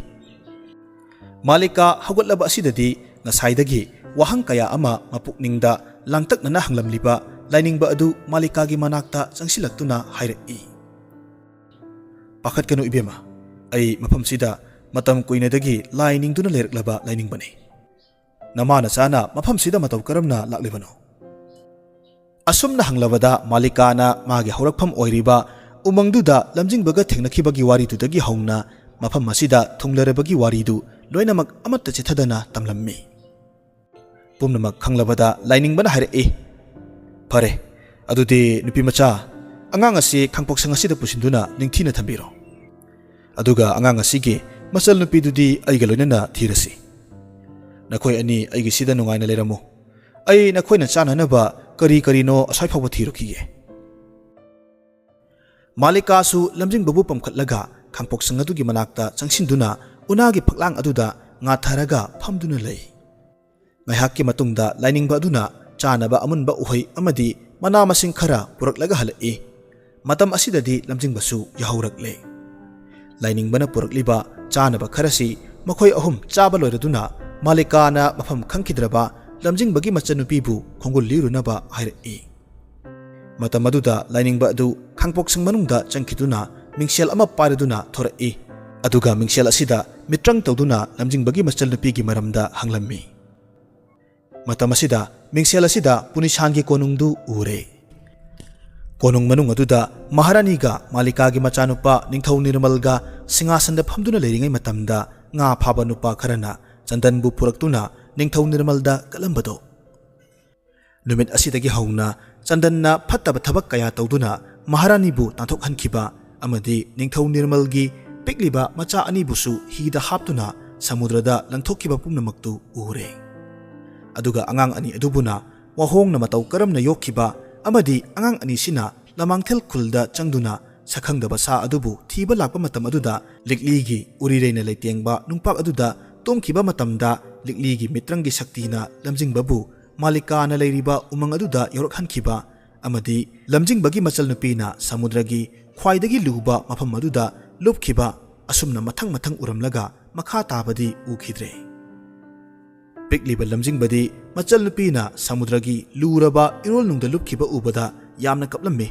ꯃꯥꯂꯤꯀꯥ ꯍꯧꯒꯠꯂꯕ ꯑꯁꯤꯗꯗꯤ ꯉꯁꯥꯏꯗꯒꯤ ꯋꯥꯍꯪ ꯀꯌꯥ ꯑꯃ ꯃꯄꯨꯛꯅꯤꯡꯗ ꯂꯥꯡꯇꯛꯅꯅ ꯍꯪꯂꯝꯂꯤꯕ ꯂꯥꯏꯅꯤꯡꯕ ꯑꯗꯨ ꯃꯥꯂꯤꯀꯥꯒꯤ ꯃꯅꯥꯛꯇ ꯆꯪꯁꯤꯜꯂꯛꯇꯨꯅ ꯍꯥꯏꯔꯛꯏ, "ꯄꯥꯈꯠꯀꯅꯨ ꯏꯕꯦꯝꯃ, ꯑꯩ ꯃꯐꯝꯁꯤꯗ ꯃꯇꯝ ꯀꯨꯏꯅꯗꯒꯤ ꯂꯥꯏ ꯅꯤꯡꯗꯨꯅ ꯂꯩꯔꯛꯂꯕ ꯂꯥꯏꯅꯤꯡꯕꯅꯤ꯫ ꯅꯃꯥ ꯅꯆꯥꯅ ꯃꯐꯝꯁꯤꯗ ꯃꯇꯧ ꯀꯔꯝꯅ ꯂꯥꯛꯂꯤꯕꯅꯣ?" ꯑꯁꯨꯝꯅ ꯍꯪꯂꯕꯗ ꯃꯥꯂꯤꯀꯥꯅ ꯃꯥꯒꯤ ꯍꯧꯔꯛꯐꯝ ꯑꯣꯏꯔꯤꯕ ꯎꯃꯪꯗꯨꯗ ꯂꯝꯖꯤꯡꯕꯒ ꯊꯦꯡꯅꯈꯤꯕꯒꯤ ꯋꯥꯔꯤꯗꯨꯗꯒꯤ ꯍꯧꯅ ꯃꯐꯝ ꯑꯁꯤꯗ ꯊꯨꯡꯂꯔꯕꯒꯤ ꯋꯥꯔꯤꯗꯨ ꯂꯣꯏꯅꯃꯛ ꯑꯃꯠꯇ ꯆꯤꯊꯗꯅ ꯇꯝꯂꯝꯃꯤ꯫ ꯄꯨꯝꯅꯃꯛ ꯈꯪꯂꯕꯗ ꯂꯥꯏꯅꯤꯡꯕꯅ ꯍꯥꯏꯔꯛꯏ, "ꯐꯔꯦ, ꯑꯗꯨꯗꯤ ꯅꯨꯄꯤꯃꯆꯥ, ꯑꯉꯥꯡ ꯑꯁꯤ ꯈꯥꯡꯄꯣꯛꯁꯪ ꯑꯁꯤꯗ ꯄꯨꯁꯤꯟꯗꯨꯅ ꯅꯤꯡꯊꯤꯅ ꯊꯝꯕꯤꯔꯣ꯫ ꯑꯗꯨꯒ ꯑꯉꯥꯡ ꯑꯁꯤꯒꯤ ꯃꯆꯜ ꯅꯨꯄꯤꯗꯨꯗꯤ ꯑꯩꯒ ꯂꯣꯏꯅꯅ ꯊꯤꯔꯁꯤ꯫ ꯅꯈꯣꯏ ꯑꯅꯤ ꯑꯩꯒꯤꯁꯤꯗ ꯅꯨꯡꯉꯥꯏꯅ ꯂꯩꯔꯝꯃꯨ꯫ ꯑꯩ ꯅꯈꯣꯏꯅ ꯆꯥꯅꯅꯕ ꯀꯔꯤ ꯀꯔꯤꯅꯣ ꯑꯁ꯭ꯋꯥꯏ ꯐꯥꯎꯕ ꯊꯤꯔꯨꯈꯤꯒꯦ꯫" ꯃꯥꯂꯤꯀꯥꯁꯨ ꯂꯝꯖꯤꯡꯕꯕꯨ ꯄꯝꯈꯠꯂꯒ ꯈꯥꯡꯄꯣꯛꯁꯪ ꯑꯗꯨꯒꯤ ꯃꯅꯥꯛꯇ ꯆꯪꯁꯤꯟꯗꯨꯅ ꯎꯅꯥꯒꯤ ꯐꯛꯂꯥꯡ ꯑꯗꯨꯗ ꯉꯥꯊꯔꯒ ꯐꯝꯗꯨꯅ ꯂꯩ꯫ ꯉꯥꯏꯍꯥꯛꯀꯤ ꯃꯇꯨꯡꯗ ꯂꯥꯏꯅꯤꯡꯕ ꯑꯗꯨꯅ ꯆꯥꯅꯕ ꯑꯃꯨꯟꯕ ꯎꯍꯩ ꯑꯃꯗꯤ ꯃꯅꯥ ꯃꯁꯤꯡ ꯈꯔ ꯄꯨꯔꯛꯂꯒ ꯍꯜꯂꯛꯏ꯫ ꯃꯇꯝ ꯑꯁꯤꯗꯗꯤ ꯂꯝꯖꯤꯡꯕꯁꯨ ꯌꯥꯍꯧꯔꯛꯂꯦ꯫ ꯂꯥꯏꯅꯤꯡꯕꯅ ꯄꯨꯔꯛꯂꯤꯕ ꯆꯥꯅꯕ ꯈꯔꯁꯤ ꯃꯈꯣꯏ ꯑꯍꯨꯝ ꯆꯥꯕ ꯂꯣꯏꯔꯗꯨꯅ ꯃꯥꯂꯤꯀꯥꯅ ꯃꯐꯝ ꯈꯪꯈꯤꯗ꯭ꯔꯕ ꯂꯝꯖꯤꯡꯕꯒꯤ ꯃꯆꯟꯅꯨꯄꯤꯕꯨ ꯈꯣꯡꯒꯨꯜ ꯂꯤꯔꯨꯅꯕ ꯍꯥꯏꯔꯛꯏ꯫ ꯃꯇꯝ ꯑꯗꯨꯗ ꯂꯥꯏꯅꯤꯡꯕ ꯑꯗꯨ ꯈꯥꯡꯄꯣꯛꯁꯪ ꯃꯅꯨꯡꯗ ꯆꯪꯈꯤꯗꯨꯅ ꯃꯤꯡꯁꯦꯜ ꯑꯃ ꯄꯥꯏꯔꯗꯨꯅ ꯊꯣꯔꯛꯏ꯫ ꯑꯗꯨꯒ ꯃꯤꯡꯁꯦꯜ ꯑꯁꯤꯗ ꯃꯤꯇ꯭ꯔꯪ ꯇꯧꯗꯨꯅ ꯂꯝꯖꯤꯡꯕꯒꯤ ꯃꯆꯜꯅꯨꯄꯤꯒꯤ ꯃꯔꯝꯗ ꯍꯪꯂꯝꯃꯤ꯫ ꯃꯇꯝ ꯑꯁꯤꯗ ꯃꯤꯡꯁꯦꯜ ꯑꯁꯤꯗ ꯄꯨꯅꯤꯁꯥꯟꯒꯤ ꯀꯣꯅꯨꯡꯗꯨ ꯎꯔꯦ꯫ ꯀꯣꯅꯨꯡ ꯃꯅꯨꯡ ꯑꯗꯨꯗ ꯃꯍꯥꯔꯥꯅꯤꯒ ꯃꯥꯂꯤꯀꯥꯒꯤ ꯃꯆꯥꯅꯨꯄꯥ ꯅꯤꯡꯊꯧ ꯅꯤꯔꯃꯜꯒ ꯁꯤꯡꯍꯥꯁꯟꯗ ꯐꯝꯗꯨꯅ ꯂꯩꯔꯤꯉꯩ ꯃꯇꯝꯗ ꯉꯥ ꯐꯥꯕ ꯅꯨꯄꯥ ꯈꯔꯅ ꯆꯟꯗꯟꯕꯨ ꯄꯨꯔꯛꯇꯨꯅ ꯅꯤꯡꯊꯧ ꯅꯤꯔꯃꯜꯗ ꯀꯠꯂꯝꯕꯗꯣ꯫ ꯅꯨꯃꯤꯠ ꯑꯁꯤꯗꯒꯤ ꯍꯧꯅ ꯆꯟꯗꯟꯅ ꯐꯠꯇꯕ ꯊꯕꯛ ꯀꯌꯥ ꯇꯧꯗꯨꯅ ꯃꯍꯥꯔꯥꯅꯤꯕꯨ ꯇꯥꯟꯊꯣꯛꯍꯟꯈꯤꯕ ꯑꯃꯗꯤ ꯅꯤꯡꯊꯧ ꯅꯤꯔꯃꯜꯒꯤ ꯄꯤꯛꯂꯤꯕ ꯃꯆꯥ ꯑꯅꯤꯕꯨꯁꯨ ꯍꯤꯗ ꯍꯥꯞꯇꯨꯅ ꯁꯃꯨꯗ꯭ꯔꯗ ꯂꯪꯊꯣꯛꯈꯤꯕ ꯄꯨꯝꯅꯃꯛꯇꯨ ꯎꯔꯦ꯫ ꯑꯗꯨꯒ ꯑꯉꯥꯡ ꯑꯅꯤ ꯑꯗꯨꯕꯨꯅ ꯋꯥꯍꯣꯡꯅ ꯃꯇꯧ ꯀꯔꯝꯅ ꯌꯣꯛꯈꯤꯕ ꯑꯃꯗꯤ ꯑꯉꯥꯡ ꯑꯅꯤꯁꯤꯅ ꯂꯃꯥꯡꯊꯦꯜ ꯈꯨꯜꯗ ꯆꯪꯗꯨꯅ ꯁꯛꯈꯪꯗꯕ ꯁꯥ ꯑꯗꯨꯕꯨ ꯊꯤꯕ ꯂꯥꯛꯄ ꯃꯇꯝ ꯑꯗꯨꯗ ꯂꯤꯛꯂꯤꯒꯤ ꯎꯔꯤꯔꯩꯅ ꯂꯩꯇꯦꯡꯕ ꯅꯨꯡꯄꯥꯛ ꯑꯗꯨꯗ ꯇꯨꯝꯈꯤꯕ ꯃꯇꯝꯗ ꯂꯤꯛꯂꯤꯒꯤ ꯃꯤꯇ꯭ꯔꯪꯒꯤ ꯁꯛꯇꯤꯅ ꯂꯝꯖꯤꯡꯕꯕꯨ ꯃꯥꯂꯤꯀꯥꯅ ꯂꯩꯔꯤꯕ ꯎꯃꯪ ꯑꯗꯨꯗ ꯌꯧꯔꯛꯍꯟꯈꯤꯕ ꯑꯃꯗꯤ ꯂꯝꯖꯤꯡꯕꯒꯤ ꯃꯆꯜꯅꯨꯄꯤꯅ ꯁꯃꯨꯗ꯭ꯔꯒꯤ ꯈ꯭ꯋꯥꯏꯗꯒꯤ ꯂꯨꯕ ꯃꯐꯝ ꯑꯗꯨꯗ ꯂꯨꯞꯈꯤꯕ, ꯑꯁꯨꯝꯅ ꯃꯊꯪ ꯃꯊꯪ ꯎꯔꯝꯂꯒ ꯃꯈꯥ ꯇꯥꯕꯗꯤ ꯎꯈꯤꯗ꯭ꯔꯦ꯫ ꯄꯤꯛꯂꯤꯕ ꯂꯝꯖꯤꯡꯕꯗꯤ ꯃꯆꯜꯅꯨꯄꯤꯅ ꯁꯃꯨꯗ꯭ꯔꯒꯤ ꯂꯨꯔꯕ ꯏꯔꯣꯜꯅꯨꯡꯗ ꯂꯨꯞꯈꯤꯕ ꯎꯕꯗ ꯌꯥꯝꯅ ꯀꯞꯂꯝꯃꯤ꯫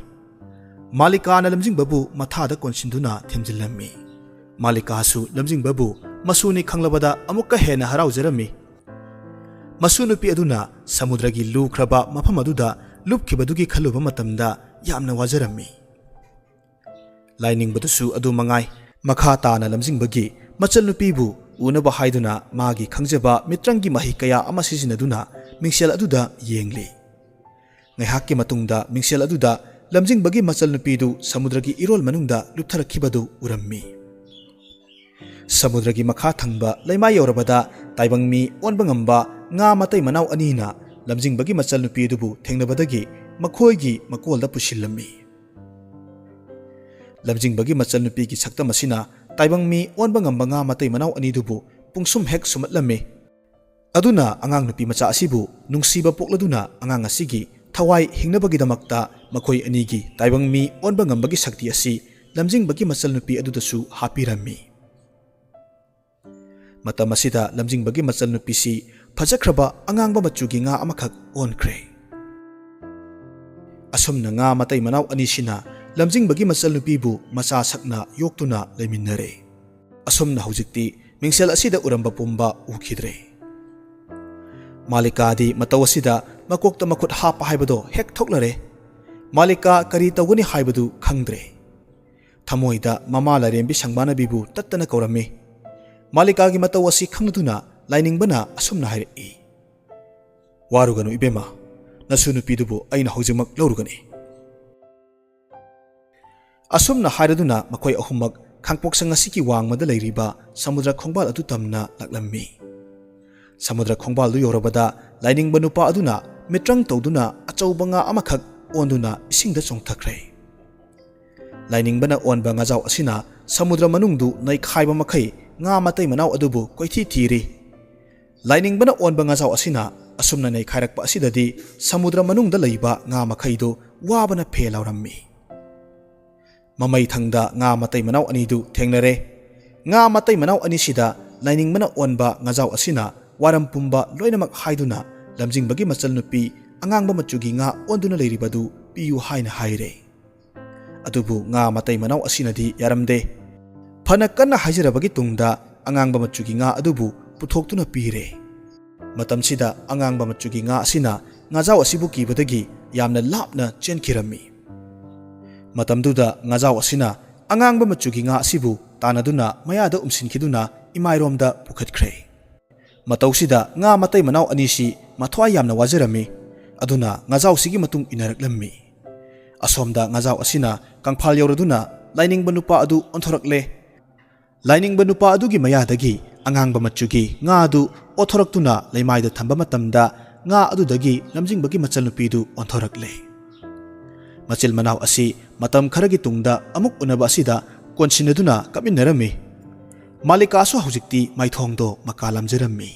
ꯃꯥꯂꯤꯀꯥꯅ ꯂꯝꯖꯤꯡꯕꯕꯨ ꯃꯊꯥꯗ ꯀꯣꯟꯁꯤꯟꯗꯨꯅ ꯊꯦꯝꯖꯤꯜꯂꯝꯃꯤ꯫ ꯃꯥꯂꯤꯀꯥꯁꯨ ꯂꯝꯖꯤꯡꯕꯕꯨ ꯃꯁꯨꯅꯤ ꯈꯪꯂꯕꯗ ꯑꯃꯨꯛꯀ ꯍꯦꯟꯅ ꯍꯔꯥꯎꯖꯔꯝꯃꯤ꯫ ꯃꯁꯨ ꯅꯨꯄꯤ ꯑꯗꯨꯅ ꯁꯃꯨꯗ꯭ꯔꯒꯤ ꯂꯨꯈ꯭ꯔꯕ ꯃꯐꯝ ꯑꯗꯨꯗ ꯂꯨꯞꯈꯤꯕꯗꯨꯒꯤ ꯈꯜꯂꯨꯕ ꯃꯇꯝꯗ ꯌꯥꯝꯅ ꯋꯥꯖꯔꯝꯃꯤ꯫ ꯂꯥꯏꯅꯤꯡꯕꯗꯨꯁꯨ ꯑꯗꯨ ꯃꯉꯥꯏ꯫ ꯃꯈꯥ ꯇꯥꯅ ꯂꯝꯖꯤꯡꯕꯒꯤ ꯃꯆꯜꯅꯨꯄꯤꯕꯨ ꯎꯅꯕ ꯍꯥꯏꯗꯨꯅ ꯃꯥꯒꯤ ꯈꯪꯖꯕ ꯃꯤꯇ꯭ꯔꯪꯒꯤ ꯃꯍꯩ ꯀꯌꯥ ꯑꯃ ꯁꯤꯖꯤꯟꯅꯗꯨꯅ ꯃꯤꯡꯁꯦꯜ ꯑꯗꯨꯗ ꯌꯦꯡꯂꯤ꯫ ꯉꯥꯏꯍꯥꯛꯀꯤ ꯃꯇꯨꯡꯗ ꯃꯤꯡꯁꯦꯜ ꯑꯗꯨꯗ ꯂꯝꯖꯤꯡꯕꯒꯤ ꯃꯆꯜꯅꯨꯄꯤꯗꯨ ꯁꯃꯨꯗ꯭ꯔꯒꯤ ꯏꯔꯣꯜ ꯃꯅꯨꯡꯗ ꯂꯨꯞꯊꯔꯛꯈꯤꯕꯗꯨ ꯎꯔꯝꯃꯤ꯫ ꯁꯃꯨꯗ꯭ꯔꯒꯤ ꯃꯈꯥ ꯊꯪꯕ ꯂꯩꯃꯥꯏ ꯌꯧꯔꯕꯗ ꯇꯥꯏꯕꯪ ꯃꯤ ꯑꯣꯟꯕ ꯉꯝꯕ ꯉꯥ ꯃꯇꯩ ꯃꯅꯥꯎ ꯑꯅꯤꯅ ꯂꯝꯖꯤꯡꯕꯒꯤ ꯃꯆꯜꯅꯨꯄꯤ ꯑꯗꯨꯕꯨ ꯊꯦꯡꯅꯕꯗꯒꯤ ꯃꯈꯣꯏꯒꯤ ꯃꯀꯣꯜꯗ ꯄꯨꯁꯤꯜꯂꯝꯃꯤ꯫ ꯂꯝꯖꯤꯡꯕꯒꯤ ꯃꯆꯜꯅꯨꯄꯤꯒꯤ ꯁꯛꯇꯝ ꯑꯁꯤꯅ ꯇꯥꯏꯕꯪ ꯃꯤ ꯑꯣꯟꯕ ꯉꯝꯕ ꯉꯥ ꯃꯇꯩ ꯃꯅꯥꯎ ꯑꯅꯤꯗꯨꯕꯨ ꯄꯨꯡꯁꯨꯝ ꯍꯦꯛ ꯁꯨꯝꯍꯠꯂꯝꯃꯤ꯫ ꯑꯗꯨꯅ ꯑꯉꯥꯡ ꯅꯨꯄꯤ ꯃꯆꯥ ꯑꯁꯤꯕꯨ ꯅꯨꯡꯁꯤꯕ ꯄꯣꯛꯂꯗꯨꯅ ꯑꯉꯥꯡ ꯑꯁꯤꯒꯤ ꯊꯋꯥꯏ ꯍꯤꯡꯅꯕꯒꯤꯗꯃꯛꯇ ꯃꯈꯣꯏ ꯑꯅꯤꯒꯤ ꯇꯥꯏꯕꯪ ꯃꯤ ꯑꯣꯟꯕ ꯉꯝꯕꯒꯤ ꯁꯛꯇꯤ ꯑꯁꯤ ꯂꯝꯖꯤꯡꯕꯒꯤ ꯃꯆꯜꯅꯨꯄꯤ ꯑꯗꯨꯗꯁꯨ ꯍꯥꯞꯄꯤꯔꯝꯃꯤ꯫ ꯃꯇꯝ ꯑꯁꯤꯗ ꯂꯝꯖꯤꯡꯕꯒꯤ ꯃꯆꯜꯅꯨꯄꯤꯁꯤ ꯐꯖꯈ꯭ꯔꯕ ꯑꯉꯥꯡꯕ ꯃꯆꯨꯒꯤ ꯉꯥ ꯑꯃꯈꯛ ꯑꯣꯟꯈ꯭ꯔꯦ꯫ ꯑꯁꯨꯝꯅ ꯉꯥ ꯃꯇꯩ ꯃꯅꯥꯎ ꯑꯅꯤꯁꯤꯅ ꯂꯝꯖꯤꯡꯕꯒꯤ ꯃꯆꯜꯅꯨꯄꯤꯕꯨ ꯃꯆꯥ ꯁꯛꯅ ꯌꯣꯛꯇꯨꯅ ꯂꯩꯃꯤꯟꯅꯔꯦ꯫ ꯑꯁꯨꯝꯅ ꯍꯧꯖꯤꯛꯇꯤ ꯃꯤꯡꯁꯦꯜ ꯑꯁꯤꯗ ꯎꯔꯝꯕ ꯄꯨꯝꯕ ꯎꯈꯤꯗ꯭ꯔꯦ꯫ ꯃꯥꯂꯤꯀꯥꯗꯤ ꯃꯇꯧ ꯑꯁꯤꯗ ꯃꯀꯣꯛꯇ ꯃꯈꯨꯠ ꯍꯥꯞꯄ ꯍꯥꯏꯕꯗꯣ ꯍꯦꯛ ꯊꯣꯛꯂꯔꯦ꯫ ꯃꯥꯂꯤꯀꯥ ꯀꯔꯤ ꯇꯧꯒꯅꯤ ꯍꯥꯏꯕꯗꯨ ꯈꯪꯗ꯭ꯔꯦ꯫ ꯊꯃꯣꯏꯗ ꯃꯃꯥ ꯂꯥꯏꯔꯦꯝꯕꯤ ꯁꯪꯕꯥꯅꯕꯤꯕꯨ ꯇꯠꯇꯅ ꯀꯧꯔꯝꯃꯤ꯫ ꯃꯥꯂꯤꯀꯥꯒꯤ ꯃꯇꯧ ꯑꯁꯤ ꯈꯪꯂꯗꯨꯅ ꯂꯥꯏꯅꯤꯡꯕꯅ ꯑꯁꯨꯝꯅ ꯍꯥꯏꯔꯛꯏ, "ꯋꯥꯔꯨꯒꯅꯨ ꯏꯕꯦꯝꯃ, ꯅꯁꯨ ꯅꯨꯄꯤꯗꯨꯕꯨ ꯑꯩꯅ ꯍꯧꯖꯤꯛꯃꯛ ꯂꯧꯔꯨꯒꯅꯤ"꯫ ꯑꯁꯨꯝꯅ ꯍꯥꯏꯔꯗꯨꯅ ꯃꯈꯣꯏ ꯑꯍꯨꯝꯃꯛ ꯈꯥꯡꯄꯣꯛꯁꯪ ꯑꯁꯤꯒꯤ ꯋꯥꯡꯃꯗ ꯂꯩꯔꯤꯕ ꯁꯃꯨꯗ꯭ꯔ ꯈꯣꯡꯕꯥꯜ ꯑꯗꯨ ꯇꯝꯅ ꯂꯥꯛꯂꯝꯃꯤ꯫ ꯁꯃꯨꯗ꯭ꯔ ꯈꯣꯡꯕꯥꯜꯗꯨ ꯌꯧꯔꯕꯗ ꯂꯥꯏꯅꯤꯡꯕ ꯅꯨꯄꯥ ꯑꯗꯨꯅ ꯃꯤꯇ꯭ꯔꯪ ꯇꯧꯗꯨꯅ ꯑꯆꯧꯕ ꯉꯥ ꯑꯃꯈꯛ ꯑꯣꯟꯗꯨꯅ ꯏꯁꯤꯡꯗ ꯆꯣꯡꯊꯈ꯭ꯔꯦ꯫ ꯂꯥꯏꯅꯤꯡꯕꯅ ꯑꯣꯟꯕ ꯉꯥꯖꯥꯎ ꯑꯁꯤꯅ ꯁꯃꯨꯗ꯭ꯔ ꯃꯅꯨꯡꯗꯨ ꯅꯩꯈꯥꯏꯕ ꯃꯈꯩ ꯉꯥ ꯃꯇꯩ ꯃꯅꯥꯎ ꯑꯗꯨꯕꯨ ꯀꯣꯏꯊꯤ ꯊꯤꯔꯤ꯫ ꯂꯥꯏꯅꯤꯡꯕꯅ ꯑꯣꯟꯕ ꯉꯥꯖꯥꯎ ꯑꯁꯤꯅ ꯑꯁꯨꯝꯅ ꯅꯩꯈꯥꯏꯔꯛꯄ ꯑꯁꯤꯗꯗꯤ ꯁꯃꯨꯗ꯭ꯔ ꯃꯅꯨꯡꯗ ꯂꯩꯕ ꯉꯥ ꯃꯈꯩꯗꯨ ꯋꯥꯕꯅ ꯐꯦ ꯂꯥꯎꯔꯝꯃꯤ꯫ ꯃꯃꯩ ꯊꯪꯗ ꯉꯥ ꯃꯇꯩ ꯃꯅꯥꯎ ꯑꯅꯤꯗꯨ ꯊꯦꯡꯅꯔꯦ꯫ ꯉꯥ ꯃꯇꯩ ꯃꯅꯥꯎ ꯑꯅꯤꯁꯤꯗ ꯂꯥꯏꯅꯤꯡꯕꯅ ꯑꯣꯟꯕ ꯉꯥꯖꯥꯎ ꯑꯁꯤꯅ ꯋꯥꯔꯝ ꯄꯨꯝꯕ ꯂꯣꯏꯅꯃꯛ ꯍꯥꯏꯗꯨꯅ ꯂꯝꯖꯤꯡꯕꯒꯤ ꯃꯆꯜꯅꯨꯄꯤ ꯑꯉꯥꯡꯕ ꯃꯆꯨꯒꯤ ꯉꯥ ꯑꯣꯟꯗꯨꯅ ꯂꯩꯔꯤꯕꯗꯨ ꯄꯤꯌꯨ ꯍꯥꯏꯅ ꯍꯥꯏꯔꯦ꯫ ꯑꯗꯨꯕꯨ ꯉꯥ ꯃꯇꯩ ꯃꯅꯥꯎ ꯑꯁꯤꯅꯗꯤ ꯌꯥꯔꯝꯗꯦ꯫ "ꯐꯅ ꯀꯟꯅ ꯍꯥꯏꯖꯔꯕꯒꯤ ꯇꯨꯡꯗ ꯑꯉꯥꯡꯕ ꯃꯆꯨꯒꯤ ꯉꯥ ꯑꯗꯨꯕꯨ ꯄꯨꯊꯣꯛꯇꯨꯅ ꯄꯤꯔꯦ"꯫ ꯃꯇꯝꯁꯤꯗ ꯑꯉꯥꯡꯕ ꯃꯆꯨꯒꯤ ꯉꯥ ꯑꯁꯤꯅ ꯉꯥꯖꯥꯎ ꯑꯁꯤꯕꯨ ꯀꯤꯕꯗꯒꯤ ꯌꯥꯝꯅ ꯂꯥꯞꯅ ꯆꯦꯟꯈꯤꯔꯝꯃꯤ꯫ ꯃꯇꯝꯗꯨꯗ ꯉꯥꯖꯥꯎ ꯑꯁꯤꯅ ꯑꯉꯥꯡꯕ ꯃꯆꯨꯒꯤ ꯉꯥ ꯑꯁꯤꯕꯨ ꯇꯥꯟꯅꯗꯨꯅ ꯃꯌꯥꯗ ꯎꯝꯁꯤꯟꯈꯤꯗꯨꯅ ꯏꯃꯥꯏꯔꯣꯝꯗ ꯄꯨꯈꯠꯈ꯭ꯔꯦ꯫ ꯃꯇꯧꯁꯤꯗ ꯉꯥ ꯃꯇꯩ ꯃꯅꯥꯎ ꯑꯅꯤꯁꯤ ꯃꯊ꯭ꯋꯥꯏ ꯌꯥꯝꯅ ꯋꯥꯖꯔꯝꯃꯤ꯫ ꯑꯗꯨꯅ ꯉꯥꯖꯥꯎꯁꯤꯒꯤ ꯃꯇꯨꯡ ꯏꯟꯅꯔꯛꯂꯝꯃꯤ꯫ ꯑꯁꯣꯝꯗ ꯉꯥꯖꯥꯎ ꯑꯁꯤꯅ ꯀꯪꯐꯥꯜ ꯌꯧꯔꯗꯨꯅ ꯂꯥꯏꯅꯤꯡꯕ ꯅꯨꯄꯥ ꯑꯗꯨ ꯑꯣꯟꯊꯣꯔꯛꯂꯦ꯫ ꯂꯥꯏꯅꯤꯡꯕ ꯅꯨꯄꯥ ꯑꯗꯨꯒꯤ ꯃꯌꯥꯗꯒꯤ ꯑꯉꯥꯡꯕ ꯃꯆꯨꯒꯤ ꯉꯥ ꯑꯗꯨ ꯑꯣꯠꯊꯣꯔꯛꯇꯨꯅ ꯂꯩꯃꯥꯏꯗ ꯊꯝꯕ ꯃꯇꯝꯗ, ꯉꯥ ꯑꯗꯨꯗꯒꯤ ꯂꯝꯖꯤꯡꯕꯒꯤ ꯃꯆꯜꯅꯨꯄꯤꯗꯨ ꯑꯣꯟꯊꯣꯔꯛꯂꯦ꯫ ꯃꯆꯤꯜ ꯃꯅꯥꯎ ꯑꯁꯤ ꯃꯇꯝ ꯈꯔꯒꯤ ꯇꯨꯡꯗ ꯑꯃꯨꯛ ꯎꯅꯕ ꯑꯁꯤꯗ ꯀꯣꯟꯁꯤꯟꯅꯗꯨꯅ ꯀꯞꯃꯤꯟꯅꯔꯝꯃꯤ꯫ ꯃꯥꯂꯤꯀꯥꯁꯨ ꯍꯧꯖꯤꯛꯇꯤ ꯃꯥꯏꯊꯣꯡꯗꯣ ꯃꯀꯥ ꯂꯝꯖꯔꯝꯃꯤ꯫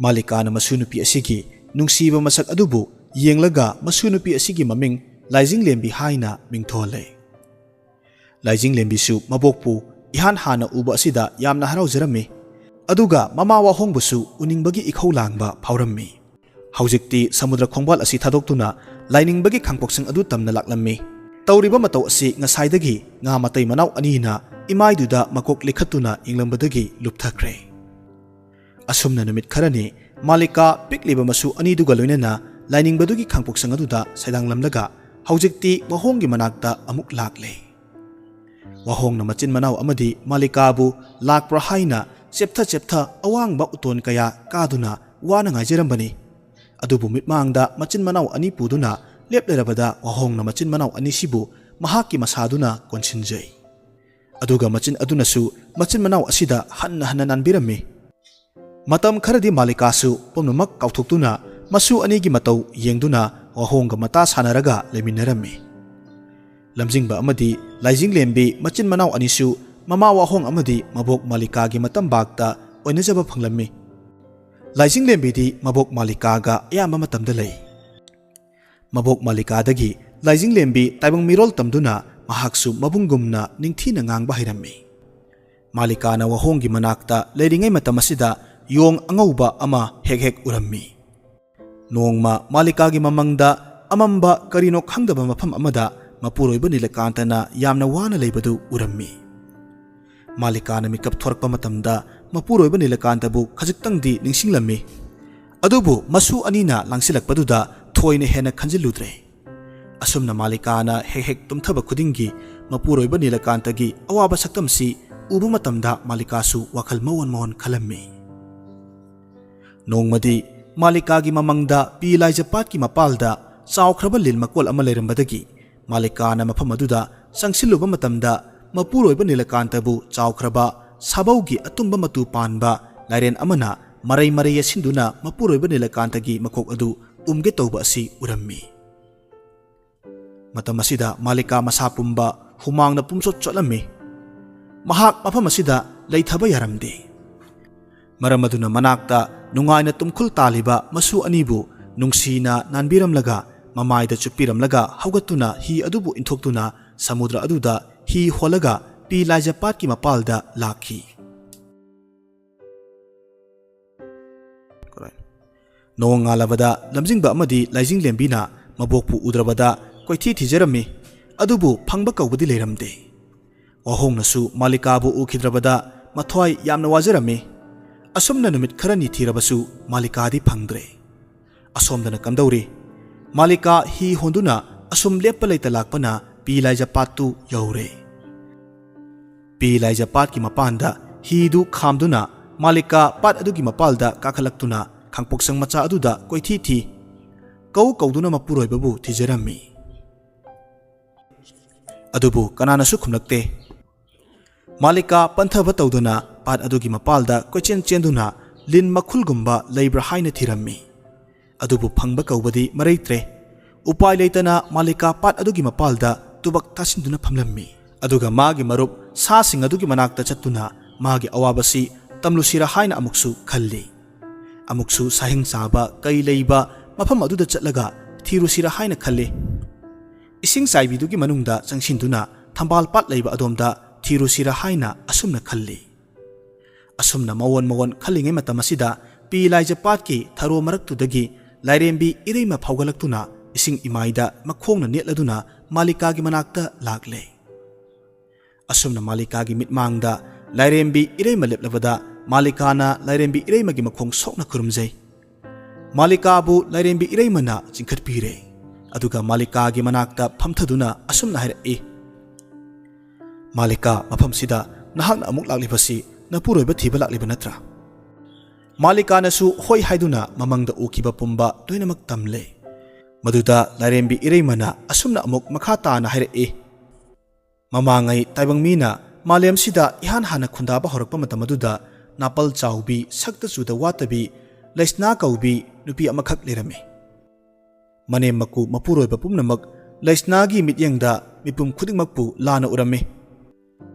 ꯃꯥꯂꯤꯀꯥꯅ ꯃꯁꯨ ꯅꯨꯄꯤ ꯑꯁꯤꯒꯤ ꯅꯨꯡꯁꯤꯕ ꯃꯁꯛ ꯑꯗꯨꯕꯨ ꯌꯦꯡꯂꯒ ꯃꯁꯨ ꯅꯨꯄꯤ ꯑꯁꯤꯒꯤ ꯃꯃꯤꯡ ꯂꯥꯏꯖꯤꯡꯂꯦꯝꯕꯤ ꯍꯥꯏꯅ ꯃꯤꯡꯊꯣꯜꯂꯦ꯫ ꯂꯥꯏꯖꯤꯡꯂꯦꯝꯕꯤꯁꯨ ꯃꯕꯣꯛꯄꯨ ꯏꯍꯥꯟ ꯍꯥꯟꯅ ꯎꯕ ꯑꯁꯤꯗ ꯌꯥꯝꯅ ꯍꯔꯥꯎꯖꯔꯝꯃꯤ꯫ ꯑꯗꯨꯒ ꯃꯃꯥ ꯋꯥꯍꯣꯡꯕꯁꯨ ꯎꯅꯤꯡꯕꯒꯤ ꯏꯈꯧ ꯂꯥꯡꯕ ꯐꯥꯎꯔꯝꯃꯤ꯫ ꯍꯧꯖꯤꯛꯇꯤ ꯁꯃꯨꯗ꯭ꯔ ꯈꯣꯡꯕꯥꯜ ꯑꯁꯤ ꯊꯥꯗꯣꯛꯇꯨꯅ ꯂꯥꯏꯅꯤꯡꯕꯒꯤ ꯈꯥꯡꯄꯣꯛꯁꯪ ꯑꯗꯨ ꯇꯝꯅ ꯂꯥꯛꯂꯝꯃꯤ꯫ ꯇꯧꯔꯤꯕ ꯃꯇꯧ ꯑꯁꯤ ꯉꯁꯥꯏꯗꯒꯤ ꯉꯥ ꯃꯇꯩ ꯃꯅꯥꯎ ꯑꯅꯤꯅ ꯏꯃꯥꯏꯗꯨꯗ ꯃꯀꯣꯛ ꯂꯤꯈꯠꯇꯨꯅ ꯌꯦꯡꯂꯝꯕꯗꯒꯤ ꯂꯨꯞꯊꯈ꯭ꯔꯦ꯫ ꯑꯁꯨꯝꯅ ꯅꯨꯃꯤꯠ ꯈꯔꯅꯤ ꯃꯥꯂꯤꯀꯥ ꯄꯤꯛꯂꯤꯕ ꯃꯁꯨ ꯑꯅꯤꯗꯨꯒ ꯂꯣꯏꯅꯅ ꯂꯥꯏꯅꯤꯡꯕꯗꯨꯒꯤ ꯈꯥꯡꯄꯣꯛꯁꯪ ꯑꯗꯨꯗ ꯁꯩꯗꯥꯡꯂꯝꯂꯒ ꯍꯧꯖꯤꯛꯇꯤ ꯋꯥꯍꯣꯡꯒꯤ ꯃꯅꯥꯛꯇ ꯑꯃꯨꯛ ꯂꯥꯛꯂꯦ꯫ ꯋꯥꯍꯣꯡꯅ ꯃꯆꯤꯟ ꯃꯅꯥꯎ ꯑꯃꯗꯤ ꯃꯥꯂꯤꯀꯥꯕꯨ ꯂꯥꯛꯄ꯭ꯔꯥ ꯍꯥꯏꯅ ꯆꯦꯞꯊ ꯆꯦꯞꯊ ꯑꯋꯥꯡꯕ ꯎꯇꯣꯟ ꯀꯌꯥ ꯀꯥꯗꯨꯅ ꯋꯥꯅ ꯉꯥꯏꯖꯔꯝꯕꯅꯤ꯫ ꯑꯗꯨꯕꯨ ꯃꯤꯠꯃꯥꯡꯗ ꯃꯆꯤꯟ ꯃꯅꯥꯎ ꯑꯅꯤ ꯄꯨꯗꯨꯅ ꯂꯦꯞꯂꯔꯕꯗ ꯋꯥꯍꯣꯡꯅ ꯃꯆꯤꯟ ꯃꯅꯥꯎ ꯑꯅꯤꯁꯤꯕꯨ ꯃꯍꯥꯛꯀꯤ ꯃꯁꯥꯗꯨꯅ ꯀꯣꯟꯁꯤꯟꯖꯩ꯫ ꯑꯗꯨꯒ ꯃꯆꯤꯟ ꯑꯗꯨꯅꯁꯨ ꯃꯆꯤꯟ ꯃꯅꯥꯎ ꯑꯁꯤꯗ ꯍꯟꯅ ꯍꯟꯅ ꯅꯥꯟꯕꯤꯔꯝꯃꯤ꯫ ꯃꯇꯝ ꯈꯔꯗꯤ ꯃꯥꯂꯤꯀꯥꯁꯨ ꯄꯨꯝꯅꯃꯛ ꯀꯥꯎꯊꯣꯛꯇꯨꯅ ꯃꯁꯨ ꯑꯅꯤꯒꯤ ꯃꯇꯧ ꯌꯦꯡꯗꯨꯅ ꯋꯥꯍꯣꯡꯒ ꯃꯇꯥ ꯁꯥꯟꯅꯔꯒ ꯂꯩꯃꯤꯟꯅꯔꯝꯃꯤ꯫ ꯂꯝꯖꯤꯡꯕ ꯑꯃꯗꯤ ꯂꯥꯏꯖꯤꯡꯂꯦꯝꯕꯤ ꯃꯆꯤꯟ ꯃꯅꯥꯎ ꯑꯅꯤꯁꯨ ꯃꯃꯥ ꯋꯥꯍꯣꯡ ꯑꯃꯗꯤ ꯃꯕꯣꯛ ꯃꯥꯂꯤꯀꯥꯒꯤ ꯃꯇꯝꯕꯥꯛꯇ ꯑꯣꯏꯅꯖꯕ ꯐꯪꯂꯝꯃꯤ꯫ ꯂꯥꯏꯖꯤꯡꯂꯦꯝꯕꯤꯗꯤ ꯃꯕꯣꯛ ꯃꯥꯂꯤꯀꯥꯒ ꯑꯌꯥꯝꯕ ꯃꯇꯝꯗ ꯂꯩ꯫ ꯃꯕꯣꯛ ꯃꯥꯂꯤꯀꯥꯗꯒꯤ ꯂꯥꯏꯖꯤꯡꯂꯦꯝꯕꯤ ꯇꯥꯏꯕꯪ ꯃꯤꯔꯣꯜ ꯇꯝꯗꯨꯅ ꯃꯍꯥꯛꯁꯨ ꯃꯕꯨꯡꯒꯨꯝꯅ ꯅꯤꯡꯊꯤꯅ ꯉꯥꯡꯕ ꯍꯩꯔꯝꯃꯤ꯫ ꯃꯥꯂꯤꯀꯥꯅ ꯋꯥꯍꯣꯡꯒꯤ ꯃꯅꯥꯛꯇ ꯂꯩꯔꯤꯉꯩ ꯃꯇꯝ ꯑꯁꯤꯗ ꯌꯣꯡ ꯑꯉꯧꯕ ꯑꯃ ꯍꯦꯛ ꯍꯦꯛ ꯎꯔꯝꯃꯤ꯫ ꯅꯣꯡꯃ ꯃꯥꯂꯤꯀꯥꯒꯤ ꯃꯃꯪꯗ ꯑꯃꯝꯕ ꯀꯔꯤꯅꯣ ꯈꯪꯗꯕ ꯃꯐꯝ ꯑꯃꯗ ꯃꯄꯨꯔꯣꯏꯕ ꯅꯤꯂꯀꯥꯟꯇꯅ ꯌꯥꯝꯅ ꯋꯥꯅ ꯂꯩꯕꯗꯨ ꯎꯔꯝꯃꯤ꯫ ꯃꯥꯂꯤꯀꯥꯅ ꯃꯤꯀꯞ ꯊꯣꯔꯛꯄ ꯃꯇꯝꯗ ꯃꯄꯨꯔꯣꯏꯕ ꯅꯤꯂꯀꯥꯟꯇꯕꯨ ꯈꯖꯤꯛꯇꯪꯗꯤ ꯅꯤꯡꯁꯤꯡꯂꯝꯃꯤ꯫ ꯑꯗꯨꯕꯨ ꯃꯁꯨ ꯑꯅꯤꯅ ꯂꯥꯡꯁꯤꯜꯂꯛꯄꯗꯨꯗ ꯊꯣꯏꯅ ꯍꯦꯟꯅ ꯈꯟꯖꯤꯜꯂꯨꯗ꯭ꯔꯦ꯫ ꯑꯁꯨꯝꯅ ꯃꯥꯂꯤꯀꯥꯅ ꯍꯦꯛ ꯍꯦꯛ ꯇꯨꯝꯊꯕ ꯈꯨꯗꯤꯡꯒꯤ ꯃꯄꯨꯔꯣꯏꯕ ꯅꯤꯂꯀꯥꯟꯇꯒꯤ ꯑꯋꯥꯕ ꯁꯛꯇꯝꯁꯤ ꯎꯕ ꯃꯇꯝꯗ ꯃꯥꯂꯤꯀꯥꯁꯨ ꯋꯥꯈꯜ ꯃꯑꯣꯟ ꯃꯑꯣꯟ ꯈꯜꯂꯝꯃꯤ꯫ ꯅꯣꯡꯃꯗꯤ ꯃꯥꯂꯤꯀꯥꯒꯤ ꯃꯃꯪꯗ ꯄꯤ ꯂꯥꯏꯖ ꯄꯥꯠꯀꯤ ꯃꯄꯥꯜꯗ ꯆꯥꯎꯈ꯭ꯔꯕ ꯂꯤꯟ ꯃꯀꯣꯜ ꯑꯃ ꯂꯩꯔꯝꯕꯗꯒꯤ ꯃꯥꯂꯤꯀꯥꯅ ꯃꯐꯝ ꯑꯗꯨꯗ ꯆꯪꯁꯤꯜꯂꯨꯕ ꯃꯇꯝꯗ ꯃꯄꯨꯔꯣꯏꯕ ꯅꯤꯂꯀꯥꯟꯇꯕꯨ ꯆꯥꯎꯈ꯭ꯔꯕ ꯁꯥꯕꯧꯒꯤ ꯑꯇꯨꯝꯕ ꯃꯇꯨ ꯄꯥꯟꯕ ꯂꯥꯏꯔꯦꯟ ꯑꯃꯅ ꯃꯔꯩ ꯃꯔꯩ ꯌꯦꯠꯁꯤꯟꯗꯨꯅ ꯃꯄꯨꯔꯣꯏꯕ ꯅꯤꯂꯀꯥꯟꯇꯒꯤ ꯃꯀꯣꯛ ꯑꯗꯨ ꯎꯝꯒꯦ ꯇꯧꯕ ꯑꯁꯤ ꯎꯔꯝꯃꯤ꯫ ꯃꯇꯝ ꯑꯁꯤꯗ ꯃꯥꯂꯤꯀꯥ ꯃꯁꯥ ꯄꯨꯝꯕ ꯍꯨꯃꯥꯡꯅ ꯄꯨꯝꯆꯣꯠ ꯆꯣꯠꯂꯝꯃꯤ꯫ ꯃꯍꯥꯛ ꯃꯐꯝ ꯑꯁꯤꯗ ꯂꯩꯊꯕ ꯌꯥꯔꯝꯗꯦ꯫ ꯃꯔꯝ ꯑꯗꯨꯅ ꯃꯅꯥꯛꯇ ꯅꯨꯡꯉꯥꯏꯅ ꯇꯨꯝꯈꯨꯜ ꯇꯥꯜꯂꯤꯕ ꯃꯁꯨ ꯑꯅꯤꯕꯨ ꯅꯨꯡꯁꯤꯅ ꯅꯥꯟꯕꯤꯔꯝꯂꯒ ꯃꯃꯥꯏꯗ ꯆꯨꯞꯄꯤꯔꯝꯂꯒ ꯍꯧꯒꯠꯇꯨꯅ ꯍꯤ ꯑꯗꯨꯕꯨ ꯏꯟꯊꯣꯛꯇꯨꯅ ꯁꯃꯨꯗ꯭ꯔ ꯑꯗꯨꯗ ꯍꯤ ꯍꯣꯜꯂꯒ ꯄꯤ ꯂꯥꯏꯖ ꯄꯥꯠꯀꯤ ꯃꯄꯥꯜꯗ ꯂꯥꯛꯈꯤ꯫ ꯅꯣꯡꯉꯥꯜꯂꯕꯗ ꯂꯝꯖꯤꯡꯕ ꯑꯃꯗꯤ ꯂꯥꯏꯖꯤꯡꯂꯦꯝꯕꯤꯅ ꯃꯕꯣꯛꯄꯨ ꯎꯗ꯭ꯔꯕꯗ ꯀꯣꯏꯊꯤ ꯊꯤꯖꯔꯝꯃꯤ꯫ ꯑꯗꯨꯕꯨ ꯐꯪꯕ ꯀꯧꯕꯗꯤ ꯂꯩꯔꯝꯗꯦ꯫ ꯋꯥꯍꯣꯡꯅꯁꯨ ꯃꯥꯂꯤꯀꯥꯕꯨ ꯎꯈꯤꯗ꯭ꯔꯕꯗ ꯃꯊ꯭ꯋꯥꯏ ꯌꯥꯝꯅ ꯋꯥꯖꯔꯝꯃꯤ꯫ ꯑꯁꯨꯝꯅ ꯅꯨꯃꯤꯠ ꯈꯔꯅꯤ ꯊꯤꯔꯕꯁꯨ ꯃꯥꯂꯤꯀꯥꯗꯤ ꯐꯪꯗ꯭ꯔꯦ꯫ ꯑꯁꯣꯝꯗꯅ ꯀꯝꯗꯧꯔꯤ? ꯃꯥꯂꯤꯀꯥ ꯍꯤ ꯍꯣꯟꯗꯨꯅ ꯑꯁꯨꯝ ꯂꯦꯞꯄ ꯂꯩꯇ ꯂꯥꯛꯄꯅ ꯄꯤ ꯂꯥꯏꯖꯄꯥꯠꯇꯨ ꯌꯧꯔꯦ꯫ ꯄꯤ ꯂꯥꯏꯖꯄꯥꯠꯀꯤ ꯃꯄꯥꯟꯗ ꯍꯤꯗꯨ ꯈꯥꯝꯗꯨꯅ ꯃꯥꯂꯤꯀꯥ ꯄꯥꯠ ꯑꯗꯨꯒꯤ ꯃꯄꯥꯜꯗ ꯀꯥꯈꯠꯂꯛꯇꯨꯅ ꯈꯥꯡꯄꯣꯛꯁꯪ ꯃꯆꯥ ꯑꯗꯨꯗ ꯀꯣꯏꯊꯤ ꯊꯤ꯫ ꯀꯧ ꯀꯧꯗꯨꯅ ꯃꯄꯨꯔꯣꯏꯕꯕꯨ ꯊꯤꯖꯔꯝꯃꯤ꯫ ꯑꯗꯨꯕꯨ ꯀꯅꯥꯅꯁꯨ ꯈꯨꯝꯂꯛꯇꯦ꯫ ꯃꯥꯂꯤꯀꯥ ꯄꯟꯊꯕ ꯇꯧꯗꯅ ꯄꯥꯠ ꯑꯗꯨꯒꯤ ꯃꯄꯥꯜꯗ ꯀꯣꯏꯆꯦꯟ ꯆꯦꯟꯗꯨꯅ ꯂꯤꯟ ꯃꯈꯨꯜꯒꯨꯝꯕ ꯂꯩꯕ꯭ꯔꯥ ꯍꯥꯏꯅ ꯊꯤꯔꯝꯃꯤ꯫ ꯑꯗꯨꯕꯨ ꯐꯪꯕ ꯀꯧꯕꯗꯤ ꯃꯔꯩꯇ꯭ꯔꯦ꯫ ꯎꯄꯥꯏ ꯂꯩꯇꯅ ꯃꯥꯂꯤꯀꯥ ꯄꯥꯠ ꯑꯗꯨꯒꯤ ꯃꯄꯥꯜꯗ ꯇꯨꯕꯛ ꯇꯥꯁꯤꯟꯗꯨꯅ ꯐꯝꯂꯝꯃꯤ꯫ ꯑꯗꯨꯒ ꯃꯥꯒꯤ ꯃꯔꯨꯞ ꯁꯥꯁꯤꯡ ꯑꯗꯨꯒꯤ ꯃꯅꯥꯛꯇ ꯆꯠꯇꯨꯅ ꯃꯥꯒꯤ ꯑꯋꯥꯕꯁꯤ ꯇꯝꯂꯨꯁꯤꯔꯥ ꯍꯥꯏꯅ ꯑꯃꯨꯛꯁꯨ ꯈꯜꯂꯤ꯫ ꯑꯃꯨꯛꯁꯨ ꯁꯥꯍꯤꯡ ꯆꯥꯕ ꯀꯩ ꯂꯩꯕ ꯃꯐꯝ ꯑꯗꯨꯗ ꯆꯠꯂꯒ ꯊꯤꯔꯨꯁꯤꯔꯥ ꯍꯥꯏꯅ ꯈꯜꯂꯤ꯫ ꯏꯁꯤꯡ ꯆꯥꯏꯕꯤꯗꯨꯒꯤ ꯃꯅꯨꯡꯗ ꯆꯪꯁꯤꯟꯗꯨꯅ ꯊꯝꯕꯥꯜ ꯄꯥꯠ ꯂꯩꯕ ꯑꯗꯣꯝꯗ ꯊꯤꯔꯨꯁꯤꯔꯥ ꯍꯥꯏꯅ ꯑꯁꯨꯝꯅ ꯈꯜꯂꯤ꯫ ꯑꯁꯨꯝꯅ ꯃꯑꯣꯟ ꯃꯑꯣꯟ ꯈꯜꯂꯤꯉꯩ ꯃꯇꯝ ꯑꯁꯤꯗ ꯄꯤ ꯂꯥꯏꯖ ꯄꯥꯠꯀꯤ ꯊꯔꯣ ꯃꯔꯛꯇꯨꯗꯒꯤ ꯂꯥꯏꯔꯦꯝꯕꯤ ꯏꯔꯩꯃ ꯐꯥꯎꯒꯠꯂꯛꯇꯨꯅ ꯏꯁꯤꯡ ꯏꯃꯥꯏꯗ ꯃꯈꯣꯡꯅ ꯅꯦꯠꯂꯗꯨꯅ ꯃꯥꯂꯤꯀꯥꯒꯤ ꯃꯅꯥꯛꯇ ꯂꯥꯛꯂꯦ꯫ ꯑꯁꯨꯝꯅ ꯃꯥꯂꯤꯀꯥꯒꯤ ꯃꯤꯠꯃꯥꯡꯗ ꯂꯥꯏꯔꯦꯝꯕꯤ ꯏꯔꯩꯃ ꯂꯦꯞꯂꯕꯗ ꯃꯥꯂꯤꯀꯥꯅ ꯂꯥꯏꯔꯦꯝꯕꯤ ꯏꯔꯩꯃꯒꯤ ꯃꯈꯣꯡ ꯁꯣꯛꯅ ꯈꯨꯔꯨꯝꯖꯩ꯫ ꯃꯥꯂꯤꯀꯥꯕꯨ ꯂꯥꯏꯔꯦꯝꯕꯤ ꯏꯔꯩꯃꯅ ꯆꯤꯡꯈꯠꯄꯤꯔꯦ꯫ ꯑꯗꯨꯒ ꯃꯥꯂꯤꯀꯥꯒꯤ ꯃꯅꯥꯛꯇ ꯐꯝꯊꯗꯨꯅ ꯑꯁꯨꯝꯅ ꯍꯥꯏꯔꯛꯏ, "ꯃꯥꯂꯤꯀꯥ, ꯃꯐꯝꯁꯤꯗ ꯅꯍꯥꯛꯅ ꯑꯃꯨꯛ ꯂꯥꯛꯂꯤꯕꯁꯤ ꯅꯄꯨꯔꯣꯏꯕ ꯊꯤꯕ ꯂꯥꯛꯂꯤꯕ ꯅꯠꯇ꯭ꯔꯥ?" ꯃꯥꯂꯤꯀꯥꯅꯁꯨ ꯍꯣꯏ ꯍꯥꯏꯗꯨꯅ ꯃꯃꯪꯗ ꯎꯈꯤꯕ ꯄꯨꯝꯕ ꯂꯣꯏꯅꯃꯛ ꯇꯝꯂꯦ꯫ ꯃꯗꯨꯗ ꯂꯥꯏꯔꯦꯝꯕꯤ ꯏꯔꯩꯃꯅ ꯑꯁꯨꯝꯅ ꯑꯃꯨꯛ ꯃꯈꯥ ꯇꯥꯅ ꯍꯥꯏꯔꯛꯏ, "ꯃꯃꯥꯡꯉꯩ ꯇꯥꯏꯕꯪ ꯃꯤꯅ ꯃꯥꯂꯦꯝꯁꯤꯗ ꯏꯍꯥꯟ ꯍꯥꯟꯅ ꯈꯨꯟꯗꯥꯕ ꯍꯧꯔꯛꯄ ꯃꯇꯝ ꯑꯗꯨꯗ ꯅꯥꯄꯜ ꯆꯥꯎꯕꯤ, ꯁꯛꯇ ꯆꯨꯗ ꯋꯥꯠꯇꯕꯤ ꯂꯩꯁꯅꯥ ꯀꯧꯕꯤ ꯅꯨꯄꯤ ꯑꯃꯈꯛ ꯂꯩꯔꯝꯃꯤ꯫ ꯃꯅꯦꯝ ꯃꯀꯨ ꯃꯄꯨꯔꯣꯏꯕ ꯄꯨꯝꯅꯃꯛ ꯂꯩꯁꯅꯥꯒꯤ ꯃꯤꯠꯌꯦꯡꯗ ꯃꯤꯄꯨꯝ ꯈꯨꯗꯤꯡꯃꯛꯄꯨ ꯂꯥꯟꯅ ꯎꯔꯝꯃꯤ꯫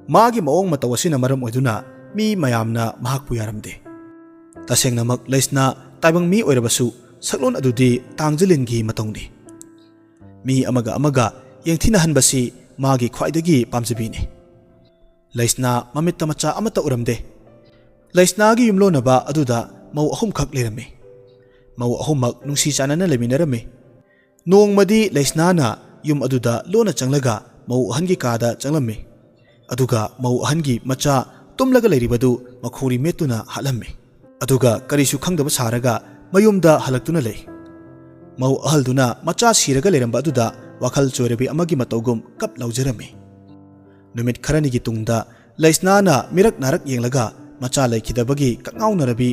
ꯃꯥꯒꯤ ꯃꯑꯣꯡ ꯃꯇꯧ ꯑꯁꯤꯅ ꯃꯔꯝ ꯑꯣꯏꯗꯨꯅ ꯃꯤ ꯃꯌꯥꯝꯅ ꯃꯍꯥꯛꯄꯨ ꯌꯥꯔꯝꯗꯦ꯫ ꯇꯁꯦꯡꯅꯃꯛ ꯂꯩꯁꯅꯥ ꯇꯥꯏꯕꯪ ꯃꯤ ꯑꯣꯏꯔꯕꯁꯨ ꯁꯛꯂꯣꯟ ꯑꯗꯨꯗꯤ ꯇꯥꯡꯖꯂꯤꯟꯒꯤ ꯃꯇꯧꯅꯤ꯫ ꯃꯤ ꯑꯃꯒ ꯑꯃꯒ ꯌꯦꯡꯊꯤꯅꯍꯟꯕꯁꯤ ꯃꯥꯒꯤ ꯈ꯭ꯋꯥꯏꯗꯒꯤ ꯄꯥꯝꯖꯕꯤꯅꯤ꯫ ꯂꯩꯁꯅꯥ ꯃꯃꯤꯠꯇ ꯃꯆꯥ ꯑꯃꯠꯇ ꯎꯔꯝꯗꯦ꯫ ꯂꯩꯁꯅꯥꯒꯤ ꯌꯨꯝꯂꯣꯟꯅꯕ ꯑꯗꯨꯗ ꯃꯧ ꯑꯍꯨꯝꯈꯛ ꯂꯩꯔꯝꯃꯤ꯫ ꯃꯧ ꯑꯍꯨꯝꯃꯛ ꯅꯨꯡꯁꯤ ꯆꯥꯟꯅꯅ ꯂꯩꯃꯤꯟꯅꯔꯝꯃꯤ꯫ ꯅꯣꯡꯃꯗꯤ ꯂꯩꯁꯅꯥꯅ ꯌꯨꯝ ꯑꯗꯨꯗ ꯂꯣꯟꯅ ꯆꯪꯂꯒ ꯃꯧ ꯑꯍꯟꯒꯤ ꯀꯥꯗ ꯆꯪꯂꯝꯃꯤ꯫ ꯑꯗꯨꯒ ꯃꯧ ꯑꯍꯟꯒꯤ ꯃꯆꯥ ꯇꯨꯝꯂꯒ ꯂꯩꯔꯤꯕꯗꯨ ꯃꯈꯣꯡꯔꯤ ꯃꯦꯠꯇꯨꯅ ꯍꯥꯠꯂꯝꯃꯤ꯫ ꯑꯗꯨꯒ ꯀꯔꯤꯁꯨ ꯈꯪꯗꯕ ꯁꯥꯔꯒ ꯃꯌꯨꯝꯗ ꯍꯜꯂꯛꯇꯨꯅ ꯂꯩ꯫ ꯃꯧ ꯑꯍꯜꯗꯨꯅ ꯃꯆꯥ ꯁꯤꯔꯒ ꯂꯩꯔꯝꯕ ꯑꯗꯨꯗ ꯋꯥꯈꯜ ꯆꯣꯏꯔꯕꯤ ꯑꯃꯒꯤ ꯃꯇꯧꯒꯨꯝ ꯀꯞ ꯂꯥꯎꯖꯔꯝꯃꯤ꯫ ꯅꯨꯃꯤꯠ ꯈꯔꯅꯤꯒꯤ ꯇꯨꯡꯗ ꯂꯩꯁꯅꯥꯅ ꯃꯤꯔꯛ ꯅꯥꯔꯛ ꯌꯦꯡꯂꯒ ꯃꯆꯥ ꯂꯩꯈꯤꯗꯕꯒꯤ ꯀꯛꯉꯥꯎꯅꯔꯕꯤ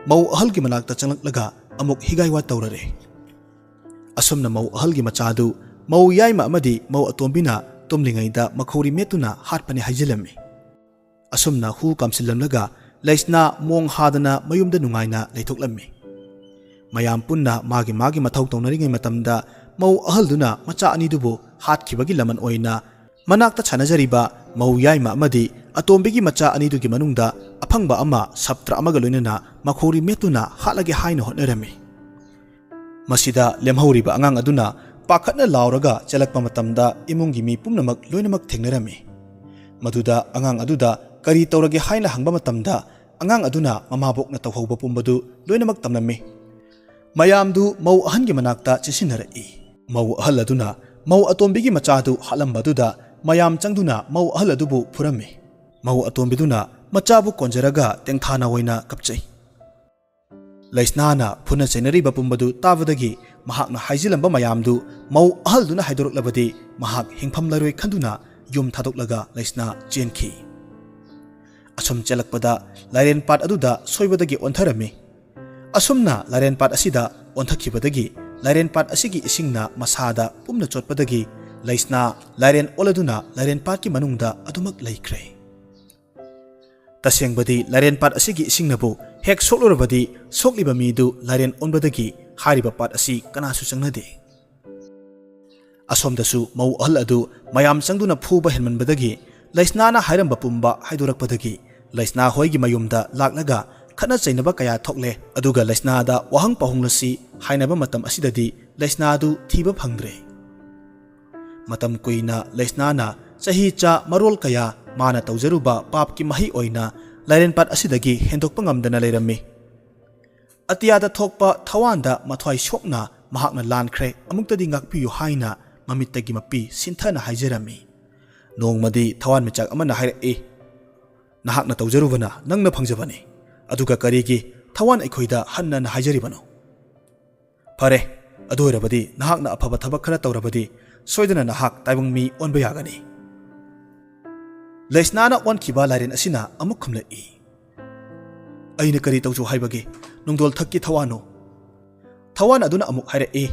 ꯃꯧ ꯑꯍꯜꯒꯤ ꯃꯅꯥꯛꯇ ꯆꯪꯂꯛꯂꯒ ꯑꯃꯨꯛ ꯍꯤꯒꯥꯏ ꯋꯥ ꯇꯧꯔꯔꯦ꯫ ꯑꯁꯨꯝꯅ ꯃꯧ ꯑꯍꯜꯒꯤ ꯃꯆꯥꯗꯨ ꯃꯧ ꯌꯥꯏꯃ ꯑꯃꯗꯤ ꯃꯧ ꯑꯇꯣꯝꯕꯤꯅ ꯇꯨꯝꯂꯤꯉꯩꯗ ꯃꯈꯧꯔꯤ ꯃꯦꯠꯇꯨꯅ ꯍꯥꯠꯄꯅꯤ ꯍꯥꯏꯖꯤꯜꯂꯝꯃꯤ꯫ ꯑꯁꯨꯝꯅ ꯍꯨ ꯀꯥꯝꯁꯤꯜꯂꯝꯂꯒ ꯂꯩꯁꯅꯥ ꯃꯣꯡ ꯍꯥꯗꯅ ꯃꯌꯨꯝꯗ ꯅꯨꯡꯉꯥꯏꯅ ꯂꯩꯊꯣꯛꯂꯝꯃꯤ꯫ ꯃꯌꯥꯝ ꯄꯨꯟꯅ ꯃꯥꯒꯤ ꯃꯥꯒꯤ ꯃꯊꯧ ꯇꯧꯅꯔꯤꯉꯩ ꯃꯇꯝꯗ ꯃꯧ ꯑꯍꯜꯗꯨꯅ ꯃꯆꯥ ꯑꯅꯤꯗꯨꯕꯨ ꯍꯥꯠꯈꯤꯕꯒꯤ ꯂꯃꯟ ꯑꯣꯏꯅ ꯃꯅꯥꯛꯇ ꯁꯥꯟꯅꯖꯔꯤꯕ ꯃꯧ ꯌꯥꯏꯃ ꯑꯃꯗꯤ ꯑꯇꯣꯝꯕꯤꯒꯤ ꯃꯆꯥ ꯑꯅꯤꯗꯨꯒꯤ ꯃꯅꯨꯡꯗ ꯑꯐꯪꯕ ꯑꯃ ꯁꯞꯇ꯭ꯔ ꯑꯃꯒ ꯂꯣꯏꯅꯅ ꯃꯈꯧꯔꯤ ꯃꯦꯠꯇꯨꯅ ꯍꯥꯠꯂꯒꯦ ꯍꯥꯏꯅ ꯍꯣꯠꯅꯔꯝꯃꯤ꯫ ꯃꯁꯤꯗ ꯂꯦꯝꯍꯧꯔꯤꯕ ꯑꯉꯥꯡ ꯑꯗꯨꯅ ꯄꯥꯈꯠꯅ ꯂꯥꯎꯔꯒ ꯆꯦꯜꯂꯛꯄ ꯃꯇꯝꯗ ꯏꯃꯨꯡꯒꯤ ꯃꯤ ꯄꯨꯝꯅꯃꯛ ꯂꯣꯏꯅꯃꯛ ꯊꯦꯡꯅꯔꯝꯃꯤ꯫ ꯃꯗꯨꯗ ꯑꯉꯥꯡ ꯑꯗꯨꯗ ꯀꯔꯤ ꯇꯧꯔꯒꯦ ꯍꯥꯏꯅ ꯍꯪꯕ ꯃꯇꯝꯗ ꯑꯉꯥꯡ ꯑꯗꯨꯅ ꯃꯃꯥꯕꯣꯛꯅ ꯇꯧꯍꯧꯕ ꯄꯨꯝꯕꯗꯨ ꯂꯣꯏꯅꯃꯛ ꯇꯝꯂꯝꯃꯤ꯫ ꯃꯌꯥꯝꯗꯨ ꯃꯧ ꯑꯍꯟꯒꯤ ꯃꯅꯥꯛꯇ ꯆꯦꯟꯁꯤꯟꯅꯔꯛꯏ꯫ ꯃꯧ ꯑꯍꯜ ꯑꯗꯨꯅ ꯃꯧ ꯑꯇꯣꯝꯕꯤꯒꯤ ꯃꯆꯥꯗꯨ ꯍꯥꯠꯂꯝꯕ ꯑꯗꯨꯗ ꯃꯌꯥꯝ ꯆꯪꯗꯨꯅ ꯃꯧ ꯑꯍꯜ ꯑꯗꯨꯕꯨ ꯐꯨꯔꯝꯃꯤ꯫ ꯃꯧ ꯑꯇꯣꯝꯕꯤꯗꯨꯅ ꯃꯆꯥꯕꯨ ꯀꯣꯟꯖꯔꯒ ꯇꯦꯡꯊꯥꯅ ꯑꯣꯏꯅ ꯀꯞꯆꯩ꯫ ꯂꯩꯁꯅꯥꯅ ꯐꯨꯅ ꯆꯩꯅꯔꯤꯕ ꯄꯨꯝꯕꯗꯨ ꯇꯥꯕꯗꯒꯤ ꯃꯍꯥꯛꯅ ꯍꯥꯏꯖꯤꯜꯂꯝꯕ ꯃꯌꯥꯝꯗꯨ ꯃꯧ ꯑꯍꯜꯗꯨꯅ ꯍꯥꯏꯗꯣꯔꯛꯂꯕꯗꯤ ꯃꯍꯥꯛ ꯍꯤꯡꯐꯝ ꯂꯩꯔꯣꯏ ꯈꯟꯗꯨꯅ ꯌꯨꯝ ꯊꯥꯗꯣꯛꯂꯒ ꯂꯩꯁꯅꯥ ꯆꯦꯟꯈꯤ꯫ ꯑꯁꯨꯝ ꯆꯦꯜꯂꯛꯄꯗ ꯂꯥꯏꯔꯦꯟ ꯄꯥꯠ ꯑꯗꯨꯗ ꯁꯣꯏꯕꯗꯒꯤ ꯑꯣꯟꯊꯔꯝꯃꯤ꯫ ꯑꯁꯨꯝꯅ ꯂꯥꯏꯔꯦꯟ ꯄꯥꯠ ꯑꯁꯤꯗ ꯑꯣꯟꯊꯈꯤꯕꯗꯒꯤ ꯂꯥꯏꯔꯦꯟ ꯄꯥꯠ ꯑꯁꯤꯒꯤ ꯏꯁꯤꯡꯅ ꯃꯁꯥꯗ ꯄꯨꯝꯅ ꯆꯣꯠꯄꯗꯒꯤ ꯂꯩꯁꯅꯥ ꯂꯥꯏꯔꯦꯟ ꯑꯣꯜꯂꯗꯨꯅ ꯂꯥꯏꯔꯦꯟ ꯄꯥꯠꯀꯤ ꯃꯅꯨꯡꯗ ꯑꯗꯨꯃꯛ ꯂꯩꯈ꯭ꯔꯦ꯫ ꯇꯁꯦꯡꯕꯗꯤ ꯂꯥꯏꯔꯦꯟ ꯄꯥꯠ ꯑꯁꯤꯒꯤ ꯏꯁꯤꯡꯅꯕꯨ ꯍꯦꯛ ꯁꯣꯛꯂꯨꯔꯕꯗꯤ ꯁꯣꯛꯂꯤꯕ ꯃꯤꯗꯨ ꯂꯥꯏꯔꯦꯟ ꯑꯣꯟꯕꯗꯒꯤ ꯍꯥꯏꯔꯤꯕ ꯄꯥꯠ ꯑꯁꯤ ꯀꯅꯥꯁꯨ ꯆꯪꯅꯗꯦ꯫ ꯑꯁꯣꯝꯗꯁꯨ ꯃꯧ ꯑꯍꯜ ꯑꯗꯨ ꯃꯌꯥꯝ ꯆꯪꯗꯨꯅ ꯐꯨꯕ ꯍꯦꯟꯃꯟꯕꯗꯒꯤ ꯂꯩꯁꯅꯥꯅ ꯍꯥꯏꯔꯝꯕ ꯄꯨꯝꯕ ꯍꯥꯏꯗꯣꯔꯛꯄꯗꯒꯤ ꯂꯩꯁꯅꯥ ꯍꯣꯏꯒꯤ ꯃꯌꯨꯝꯗ ꯂꯥꯛꯂꯒ ꯈꯠꯅ ꯆꯩꯅꯕ ꯀꯌꯥ ꯊꯣꯛꯂꯦ꯫ ꯑꯗꯨꯒ ꯂꯩꯁꯅꯥꯗ ꯋꯥꯍꯪ ꯄꯥꯎꯍꯪꯂꯁꯤ ꯍꯥꯏꯅꯕ ꯃꯇꯝ ꯑꯁꯤꯗꯗꯤ ꯂꯩꯁꯅꯥꯗꯨ ꯊꯤꯕ ꯐꯪꯗ꯭ꯔꯦ꯫ ꯃꯇꯝ ꯀꯨꯏꯅ ꯂꯩꯁꯅꯥꯅ ꯆꯍꯤ ꯆꯥ ꯃꯔꯣꯜ ꯀꯌꯥ ꯃꯥꯅ ꯇꯧꯖꯔꯨꯕ ꯄꯥꯞꯀꯤ ꯃꯍꯩ ꯑꯣꯏꯅ ꯂꯥꯏꯔꯦꯟꯄꯥꯠ ꯑꯁꯤꯗꯒꯤ ꯍꯦꯟꯗꯣꯛꯄ ꯉꯝꯗꯅ ꯂꯩꯔꯝꯃꯤ꯫ ꯑꯇꯤꯌꯥꯗ ꯊꯣꯛꯄ ꯊꯋꯥꯟꯗ ꯃꯊ꯭ꯋꯥꯏ ꯁꯣꯛꯅ ꯃꯍꯥꯛꯅ ꯂꯥꯟꯈ꯭ꯔꯦ, ꯑꯃꯨꯛꯇꯗꯤ ꯉꯥꯛꯄꯤꯌꯨ ꯍꯥꯏꯅ ꯃꯃꯤꯠꯇꯒꯤ ꯃꯄꯤ ꯁꯤꯟꯊꯅ ꯍꯥꯏꯖꯔꯝꯃꯤ꯫ ꯅꯣꯡꯃꯗꯤ ꯊꯋꯥꯟꯃꯤꯆꯥꯛ ꯑꯃꯅ ꯍꯥꯏꯔꯛꯏ, "ꯅꯍꯥꯛꯅ ꯇꯧꯖꯔꯨꯕꯅ ꯅꯪꯅ ꯐꯪꯖꯕꯅꯤ꯫ ꯑꯗꯨꯒ ꯀꯔꯤꯒꯤ ꯊꯋꯥꯟ ꯑꯩꯈꯣꯏꯗ ꯍꯟꯅ ꯍꯟꯅ ꯍꯥꯏꯖꯔꯤꯕꯅꯣ? ꯐꯔꯦ, ꯑꯗꯨ ꯑꯣꯏꯔꯕꯗꯤ ꯅꯍꯥꯛꯅ ꯑꯐꯕ ꯊꯕꯛ ꯈꯔ ꯇꯧꯔꯕꯗꯤ ꯁꯣꯏꯗꯅ ꯅꯍꯥꯛ ꯇꯥꯏꯕꯪ ꯃꯤ ꯑꯣꯟꯕ ꯌꯥꯒꯅꯤ꯫ ꯂꯩꯁꯅꯥꯅ ꯑꯣꯟꯈꯤꯕ ꯂꯥꯏꯔꯦꯟ ꯑꯁꯤꯅ ꯑꯃꯨꯛ ꯈꯨꯝꯂꯛꯏ, "ꯑꯩꯅ ꯀꯔꯤ ꯇꯧꯖꯧ ꯍꯥꯏꯕꯒꯦ? ꯅꯨꯡꯗꯣꯜ ꯊꯛꯀꯤ ꯊꯋꯥꯟꯅꯣ?" ꯊꯋꯥꯟ ꯑꯗꯨꯅ ꯑꯃꯨꯛ ꯍꯥꯏꯔꯛꯏ,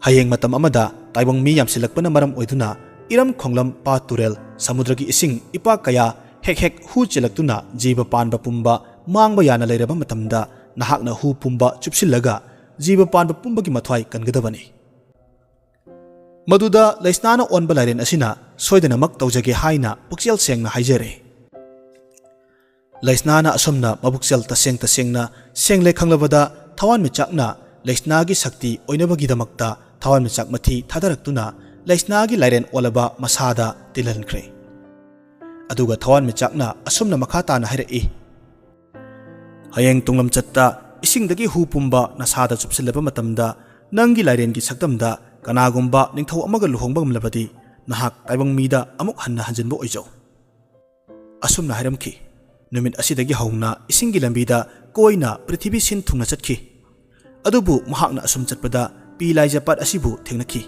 "ꯍꯌꯦꯡ ꯃꯇꯝ ꯑꯃꯗ ꯇꯥꯏꯕꯪ ꯃꯤ ꯌꯥꯝꯁꯤꯜꯂꯛꯄꯅ ꯃꯔꯝ ꯑꯣꯏꯗꯨꯅ ꯏꯔꯝ ꯈꯣꯡꯂꯝ, ꯄꯥꯠ ꯇꯨꯔꯦꯜ, ꯁꯃꯨꯗ꯭ꯔꯒꯤ ꯏꯁꯤꯡ ꯏꯄꯥꯛ ꯀꯌꯥ ꯍꯦꯛ ꯍꯦꯛ ꯍꯨ ꯆꯦꯜꯂꯛꯇꯨꯅ ꯖꯤꯕ ꯄꯥꯟꯕ ꯄꯨꯝꯕ ꯃꯥꯡꯕ ꯌꯥꯅ ꯂꯩꯔꯕ ꯃꯇꯝꯗ ꯅꯍꯥꯛꯅ ꯍꯨ ꯄꯨꯝꯕ ꯆꯨꯞꯁꯤꯜꯂꯒ ꯖꯤꯕ ꯄꯥꯟꯕ ꯄꯨꯝꯕꯒꯤ ꯃꯊ꯭ꯋꯥꯏ ꯀꯟꯒꯗꯕꯅꯤ꯫ ꯃꯗꯨꯗ ꯂꯩꯁꯅꯥꯅ ꯑꯣꯟꯕ ꯂꯥꯏꯔꯦꯟ ꯑꯁꯤꯅ ꯁꯣꯏꯗꯅꯃꯛ ꯇꯧꯖꯒꯦ ꯍꯥꯏꯅ ꯄꯨꯛꯆꯦꯜ ꯁꯦꯡꯅ ꯍꯥꯏꯖꯔꯦ꯫" ꯂꯩꯁꯅꯥꯅ ꯑꯁꯨꯝꯅ ꯃꯕꯨꯛꯆꯦꯜ ꯇꯁꯦꯡ ꯇꯁꯦꯡꯅ ꯁꯦꯡꯂꯦ ꯈꯪꯂꯕꯗ ꯊꯋꯥꯟꯃꯤꯆꯥꯛꯅ ꯂꯩꯁꯅꯥꯒꯤ ꯁꯛꯇꯤ ꯑꯣꯏꯅꯕꯒꯤꯗꯃꯛꯇ ꯊꯋꯥꯟꯃꯤꯆꯥꯛ ꯃꯊꯤ ꯊꯥꯗꯔꯛꯇꯨꯅ ꯂꯩꯁꯅꯥꯒꯤ ꯂꯥꯏꯔꯦꯟ ꯑꯣꯜꯂꯕ ꯃꯁꯥꯗ ꯇꯤꯜꯍꯟꯈ꯭ꯔꯦ꯫ ꯑꯗꯨꯒ ꯊꯋꯥꯟꯃꯤꯆꯥꯛꯅ ꯑꯁꯨꯝꯅ ꯃꯈꯥ ꯇꯥꯅ ꯍꯥꯏꯔꯛꯏ, "ꯍꯌꯦꯡ ꯇꯨꯡꯂꯝꯆꯠꯇ ꯏꯁꯤꯡꯗꯒꯤ ꯍꯨ ꯄꯨꯝꯕ ꯅꯁꯥꯗ ꯆꯨꯞꯁꯤꯜꯂꯕ ꯃꯇꯝꯗ ꯅꯪꯒꯤ ꯂꯥꯏꯔꯦꯟꯒꯤ ꯁꯛꯇꯝꯗ ꯀꯅꯥꯒꯨꯝꯕ ꯅꯤꯡꯊꯧ ꯑꯃꯒ ꯂꯨꯍꯣꯡꯕ ꯉꯝꯂꯕꯗꯤ ꯅꯍꯥꯛ ꯇꯥꯏꯕꯪ ꯃꯤꯗ ꯑꯃꯨꯛ ꯍꯟꯅ ꯍꯟꯖꯤꯟꯕ ꯑꯣꯏꯖꯧ꯫" ꯑꯁꯨꯝꯅ ꯍꯥꯏꯔꯝꯈꯤ꯫ ꯅꯨꯃꯤꯠ ꯑꯁꯤꯗꯒꯤ ꯍꯧꯅ ꯏꯁꯤꯡꯒꯤ ꯂꯝꯕꯤꯗ ꯀꯣꯏꯅ ꯄ꯭ꯔꯤꯊꯤꯕꯤ ꯁꯤꯟ ꯊꯨꯡꯅ ꯆꯠꯈꯤ꯫ ꯑꯗꯨꯕꯨ ꯃꯍꯥꯛꯅ ꯑꯁꯨꯝ ꯆꯠꯄꯗ ꯄꯤ ꯂꯥꯏꯖ ꯄꯥꯠ ꯑꯁꯤꯕꯨ ꯊꯦꯡꯅꯈꯤ꯫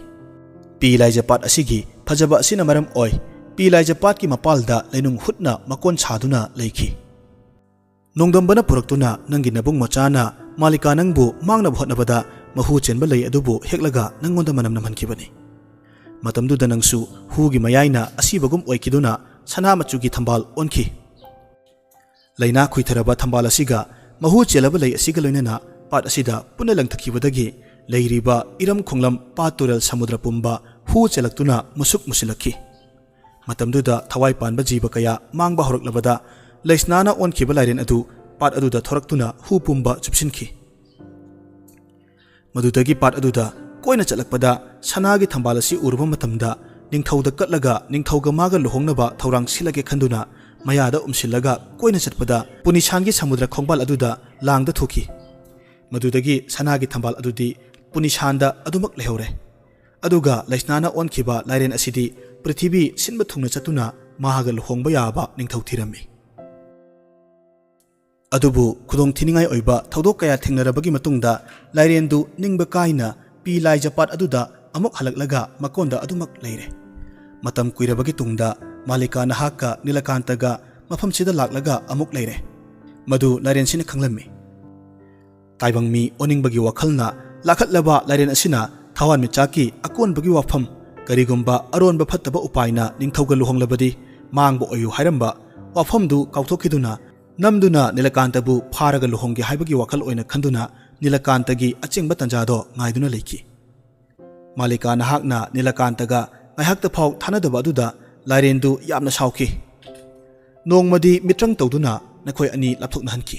ꯄꯤ ꯂꯥꯏꯖ ꯄꯥꯠ ꯑꯁꯤꯒꯤ ꯐꯖꯕ ꯑꯁꯤꯅ ꯃꯔꯝ ꯑꯣꯏ ꯄꯤ ꯂꯥꯏꯖ ꯄꯥꯠꯀꯤ ꯃꯄꯥꯜꯗ ꯂꯩꯅꯨꯡ ꯍꯨꯠꯅ ꯃꯀꯣꯟ ꯁꯥꯗꯨꯅ ꯂꯩꯈꯤ꯫ "ꯅꯣꯡꯗꯝꯕꯅ ꯄꯨꯔꯛꯇꯨꯅ ꯅꯪꯒꯤ ꯅꯕꯨꯡ ꯃꯆꯥꯅ ꯃꯥꯂꯤꯀꯥ ꯅꯪꯕꯨ ꯃꯥꯡꯅꯕ ꯍꯣꯠꯅꯕꯗ ꯃꯍꯨ ꯆꯦꯟꯕ ꯂꯩ ꯑꯗꯨꯕꯨ ꯍꯦꯛꯂꯒ ꯅꯪꯉꯣꯟꯗ ꯃꯅꯝ ꯅꯝꯍꯟꯈꯤꯕꯅꯤ꯫ ꯃꯇꯝꯗꯨꯗ ꯅꯪꯁꯨ ꯍꯨꯒꯤ ꯃꯌꯥꯏꯅ ꯑꯁꯤꯕꯒꯨꯝ ꯑꯣꯏꯈꯤꯗꯨꯅ ꯁꯅꯥ ꯃꯆꯨꯒꯤ ꯊꯝꯕꯥꯜ ꯑꯣꯟꯈꯤ꯫ ꯂꯩꯅꯥ ꯈꯨꯏꯊꯔꯕ ꯊꯝꯕꯥꯜ ꯑꯁꯤꯒ ꯃꯍꯨ ꯆꯦꯜꯂꯕ ꯂꯩ ꯑꯁꯤꯒ ꯂꯣꯏꯅꯅ ꯄꯥꯠ ꯑꯁꯤꯗ ꯄꯨꯟꯅ ꯂꯪꯊꯈꯤꯕꯗꯒꯤ ꯂꯩꯔꯤꯕ ꯏꯔꯝ ꯈꯣꯡꯂꯝ, ꯄꯥꯠ ꯇꯨꯔꯦꯜ ꯁꯃꯨꯗ꯭ꯔ ꯄꯨꯝꯕ ꯍꯨ ꯆꯦꯜꯂꯛꯇꯨꯅ ꯃꯨꯁꯨꯛ ꯃꯨꯁꯤꯜꯂꯛꯈꯤ꯫ ꯃꯇꯝꯗꯨꯗ ꯊꯋꯥꯏ ꯄꯥꯟꯕ ꯖꯤꯕ ꯀꯌꯥ ꯃꯥꯡꯕ ꯍꯧꯔꯛꯂꯕꯗ ꯂꯩꯁꯅꯥꯅ ꯑꯣꯟꯈꯤꯕ ꯂꯥꯏꯔꯦꯟ ꯑꯗꯨ ꯄꯥꯠ ꯑꯗꯨꯗ ꯊꯣꯔꯛꯇꯨꯅ ꯍꯨ ꯄꯨꯝꯕ ꯆꯨꯞꯁꯤꯟꯈꯤ꯫ ꯃꯗꯨꯗꯒꯤ ꯄꯥꯠ ꯑꯗꯨꯗ ꯀꯣꯏꯅ ꯆꯠꯂꯛꯄꯗ ꯁꯅꯥꯒꯤ ꯊꯝꯕꯥꯜ ꯑꯁꯤ ꯎꯔꯨꯕ ꯃꯇꯝꯗ ꯅꯤꯡꯊꯧꯗ ꯀꯠꯂꯒ ꯅꯤꯡꯊꯧꯒ ꯃꯥꯒ ꯂꯨꯍꯣꯡꯅꯕ ꯊꯧꯔꯥꯡ ꯁꯤꯜꯂꯒꯦ ꯈꯟꯗꯨꯅ ꯃꯌꯥꯗ ꯎꯝꯁꯤꯜꯂꯒ ꯀꯣꯏꯅ ꯆꯠꯄꯗ ꯄꯨꯅꯤꯁꯥꯟꯒꯤ ꯁꯃꯨꯗ꯭ꯔ ꯈꯣꯡꯕꯥꯜ ꯑꯗꯨꯗ ꯂꯥꯡꯗ ꯊꯣꯛꯈꯤ꯫ ꯃꯗꯨꯗꯒꯤ ꯁꯅꯥꯒꯤ ꯊꯝꯕꯥꯜ ꯑꯗꯨꯗꯤ ꯄꯨꯅꯤꯁꯥꯟꯗ ꯑꯗꯨꯃꯛ ꯂꯩꯍꯧꯔꯦ꯫ ꯑꯗꯨꯒ ꯂꯩꯁꯅꯥꯅ ꯑꯣꯟꯈꯤꯕ ꯂꯥꯏꯔꯦꯟ ꯑꯁꯤꯗꯤ ꯄ꯭ꯔꯤꯊꯤꯕꯤ ꯁꯤꯟꯕ ꯊꯨꯡꯅ ꯆꯠꯇꯨꯅ ꯃꯍꯥꯛꯒ ꯂꯨꯍꯣꯡꯕ ꯌꯥꯕ ꯅꯤꯡꯊꯧ ꯊꯤꯔꯝꯃꯤ꯫ ꯑꯗꯨꯕꯨ ꯈꯨꯗꯣꯡ ꯊꯤꯅꯤꯡꯉꯥꯏ ꯑꯣꯏꯕ ꯊꯧꯗꯣꯛ ꯀꯌꯥ ꯊꯦꯡꯅꯔꯕꯒꯤ ꯃꯇꯨꯡꯗ ꯂꯥꯏꯔꯦꯟꯗꯨ ꯅꯤꯡꯕ ꯀꯥꯏꯅ ꯄꯤ ꯂꯥꯏ ꯖꯄꯥꯠ ꯑꯗꯨꯗ ꯑꯃꯨꯛ ꯍꯜꯂꯛꯂꯒ ꯃꯀꯣꯟꯗ ꯑꯗꯨꯃꯛ ꯂꯩꯔꯦ꯫ ꯃꯇꯝ ꯀꯨꯏꯔꯕꯒꯤ ꯇꯨꯡꯗ ꯃꯥꯂꯤꯀꯥ ꯅꯍꯥꯛꯀ ꯅꯤꯂꯀꯥꯟꯇꯒ ꯃꯐꯝꯁꯤꯗ ꯂꯥꯛꯂꯒ ꯑꯃꯨꯛ ꯂꯩꯔꯦ꯫ ꯃꯗꯨ ꯂꯥꯏꯔꯦꯟꯁꯤꯅ ꯈꯪꯂꯝꯃꯤ꯫ ꯇꯥꯏꯕꯪ ꯃꯤ ꯑꯣꯅꯤꯡꯕꯒꯤ ꯋꯥꯈꯜꯅ ꯂꯥꯈꯠꯂꯕ ꯂꯥꯏꯔꯦꯟ ꯑꯁꯤꯅ ꯊꯋꯥꯟꯃꯤꯆꯥꯛꯀꯤ ꯑꯀꯣꯟꯕꯒꯤ ꯋꯥꯐꯝ, ꯀꯔꯤꯒꯨꯝꯕ ꯑꯔꯣꯟꯕ ꯐꯠꯇꯕ ꯎꯄꯥꯏꯅ ꯅꯤꯡꯊꯧꯒ ꯂꯨꯍꯣꯡꯂꯕꯗꯤ ꯃꯥꯡꯕ ꯑꯣꯏꯌꯨ ꯍꯥꯏꯔꯝꯕ ꯋꯥꯐꯝꯗꯨ ꯀꯥꯎꯊꯣꯛꯈꯤꯗꯨꯅ ꯅꯝꯗꯨꯅ ꯅꯤꯂꯀꯥꯟꯇꯕꯨ ꯐꯥꯔꯒ ꯂꯨꯍꯣꯡꯒꯦ ꯍꯥꯏꯕꯒꯤ ꯋꯥꯈꯜ ꯑꯣꯏꯅ ꯈꯟꯗꯨꯅ ꯅꯤꯂꯀꯥꯟꯇꯒꯤ ꯑꯆꯤꯡꯕ ꯇꯥꯟꯖꯥꯗꯣ ꯉꯥꯏꯗꯨꯅ ꯂꯩꯈꯤ꯫ ꯃꯥꯂꯤꯀꯥ ꯅꯍꯥꯛꯅ ꯅꯤꯂꯀꯥꯟꯇꯒ ꯉꯥꯏꯍꯥꯛꯇ ꯐꯥꯎ ꯊꯥꯅꯗꯕ ꯑꯗꯨꯗ ꯂꯥꯏꯔꯦꯟꯗꯨ ꯌꯥꯝꯅ ꯁꯥꯎꯈꯤ꯫ ꯅꯣꯡꯃꯗꯤ ꯃꯤꯇ꯭ꯔꯪ ꯇꯧꯗꯨꯅ ꯅꯈꯣꯏ ꯑꯅꯤ ꯂꯥꯞꯊꯣꯛꯅꯍꯟꯈꯤ꯫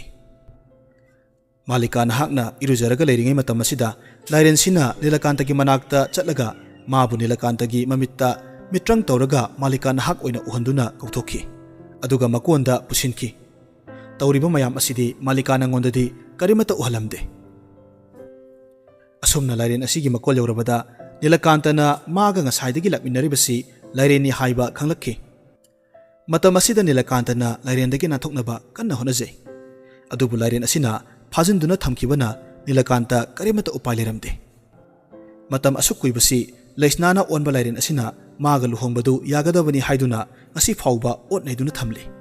ꯃꯥꯂꯤꯀꯥ ꯅꯍꯥꯛꯅ ꯏꯔꯨꯖꯔꯒ ꯂꯩꯔꯤꯉꯩ ꯃꯇꯝ ꯑꯁꯤꯗ ꯂꯥꯏꯔꯦꯟꯁꯤꯅ ꯅꯤꯂꯀꯥꯟꯇꯒꯤ ꯃꯅꯥꯛꯇ ꯆꯠꯂꯒ ꯃꯥꯕꯨ ꯅꯤꯂꯀꯥꯟꯇꯒꯤ ꯃꯃꯤꯠꯇ ꯃꯤꯇ꯭ꯔꯪ ꯇꯧꯔꯒ ꯃꯥꯂꯤꯀꯥ ꯅꯍꯥꯛ ꯑꯣꯏꯅ ꯎꯍꯟꯗꯨꯅ ꯀꯧꯊꯣꯛꯈꯤ꯫ ꯑꯗꯨꯒ ꯃꯀꯣꯟꯗ ꯄꯨꯁꯤꯟꯈꯤ꯫ ꯇꯧꯔꯤꯕ ꯃꯌꯥꯝ ꯑꯁꯤꯗꯤ ꯃꯥꯂꯤꯀꯥ ꯅꯉꯣꯟꯗꯗꯤ ꯀꯔꯤꯃꯠꯇ ꯎꯍꯜꯂꯝꯗꯦ꯫ ꯑꯁꯨꯝꯅ ꯂꯥꯏꯔꯦꯟ ꯑꯁꯤꯒꯤ ꯃꯀꯣꯜ ꯌꯧꯔꯕꯗ ꯅꯤꯂꯀꯥꯟꯇꯅ ꯃꯥꯒ ꯉꯁꯥꯏꯗꯒꯤ ꯂꯥꯛꯃꯤꯟꯅꯔꯤꯕꯁꯤ ꯂꯥꯏꯔꯦꯟꯅꯤ ꯍꯥꯏꯕ ꯈꯪꯂꯛꯈꯤ꯫ ꯃꯇꯝ ꯑꯁꯤꯗ ꯅꯤꯂꯀꯥꯟꯇꯅ ꯂꯥꯏꯔꯦꯟꯗꯒꯤ ꯅꯥꯟꯊꯣꯛꯅꯕ ꯀꯟꯅ ꯍꯣꯠꯅꯖꯩ꯫ ꯑꯗꯨꯕꯨ ꯂꯥꯏꯔꯦꯟ ꯑꯁꯤꯅ ꯐꯥꯖꯤꯟꯗꯨꯅ ꯊꯝꯈꯤꯕꯅ ꯅꯤꯂꯀꯥꯟꯇ ꯀꯔꯤꯃꯠꯇ ꯎꯄꯥꯏ ꯂꯩꯔꯝꯗꯦ꯫ ꯃꯇꯝ ꯑꯁꯨꯛ ꯀꯨꯏꯕꯁꯤ ꯂꯩꯁꯅꯥꯅ ꯑꯣꯟꯕ ꯂꯥꯏꯔꯦꯟ ꯑꯁꯤꯅ ꯃꯥꯒ ꯂꯨꯍꯣꯡꯕꯗꯨ ꯌꯥꯒꯗꯕꯅꯤ ꯍꯥꯏꯗꯨꯅ ꯉꯁꯤ ꯐꯥꯎꯕ ꯑꯣꯠ ꯅꯩꯗꯨꯅ ꯊꯝꯂꯤ꯫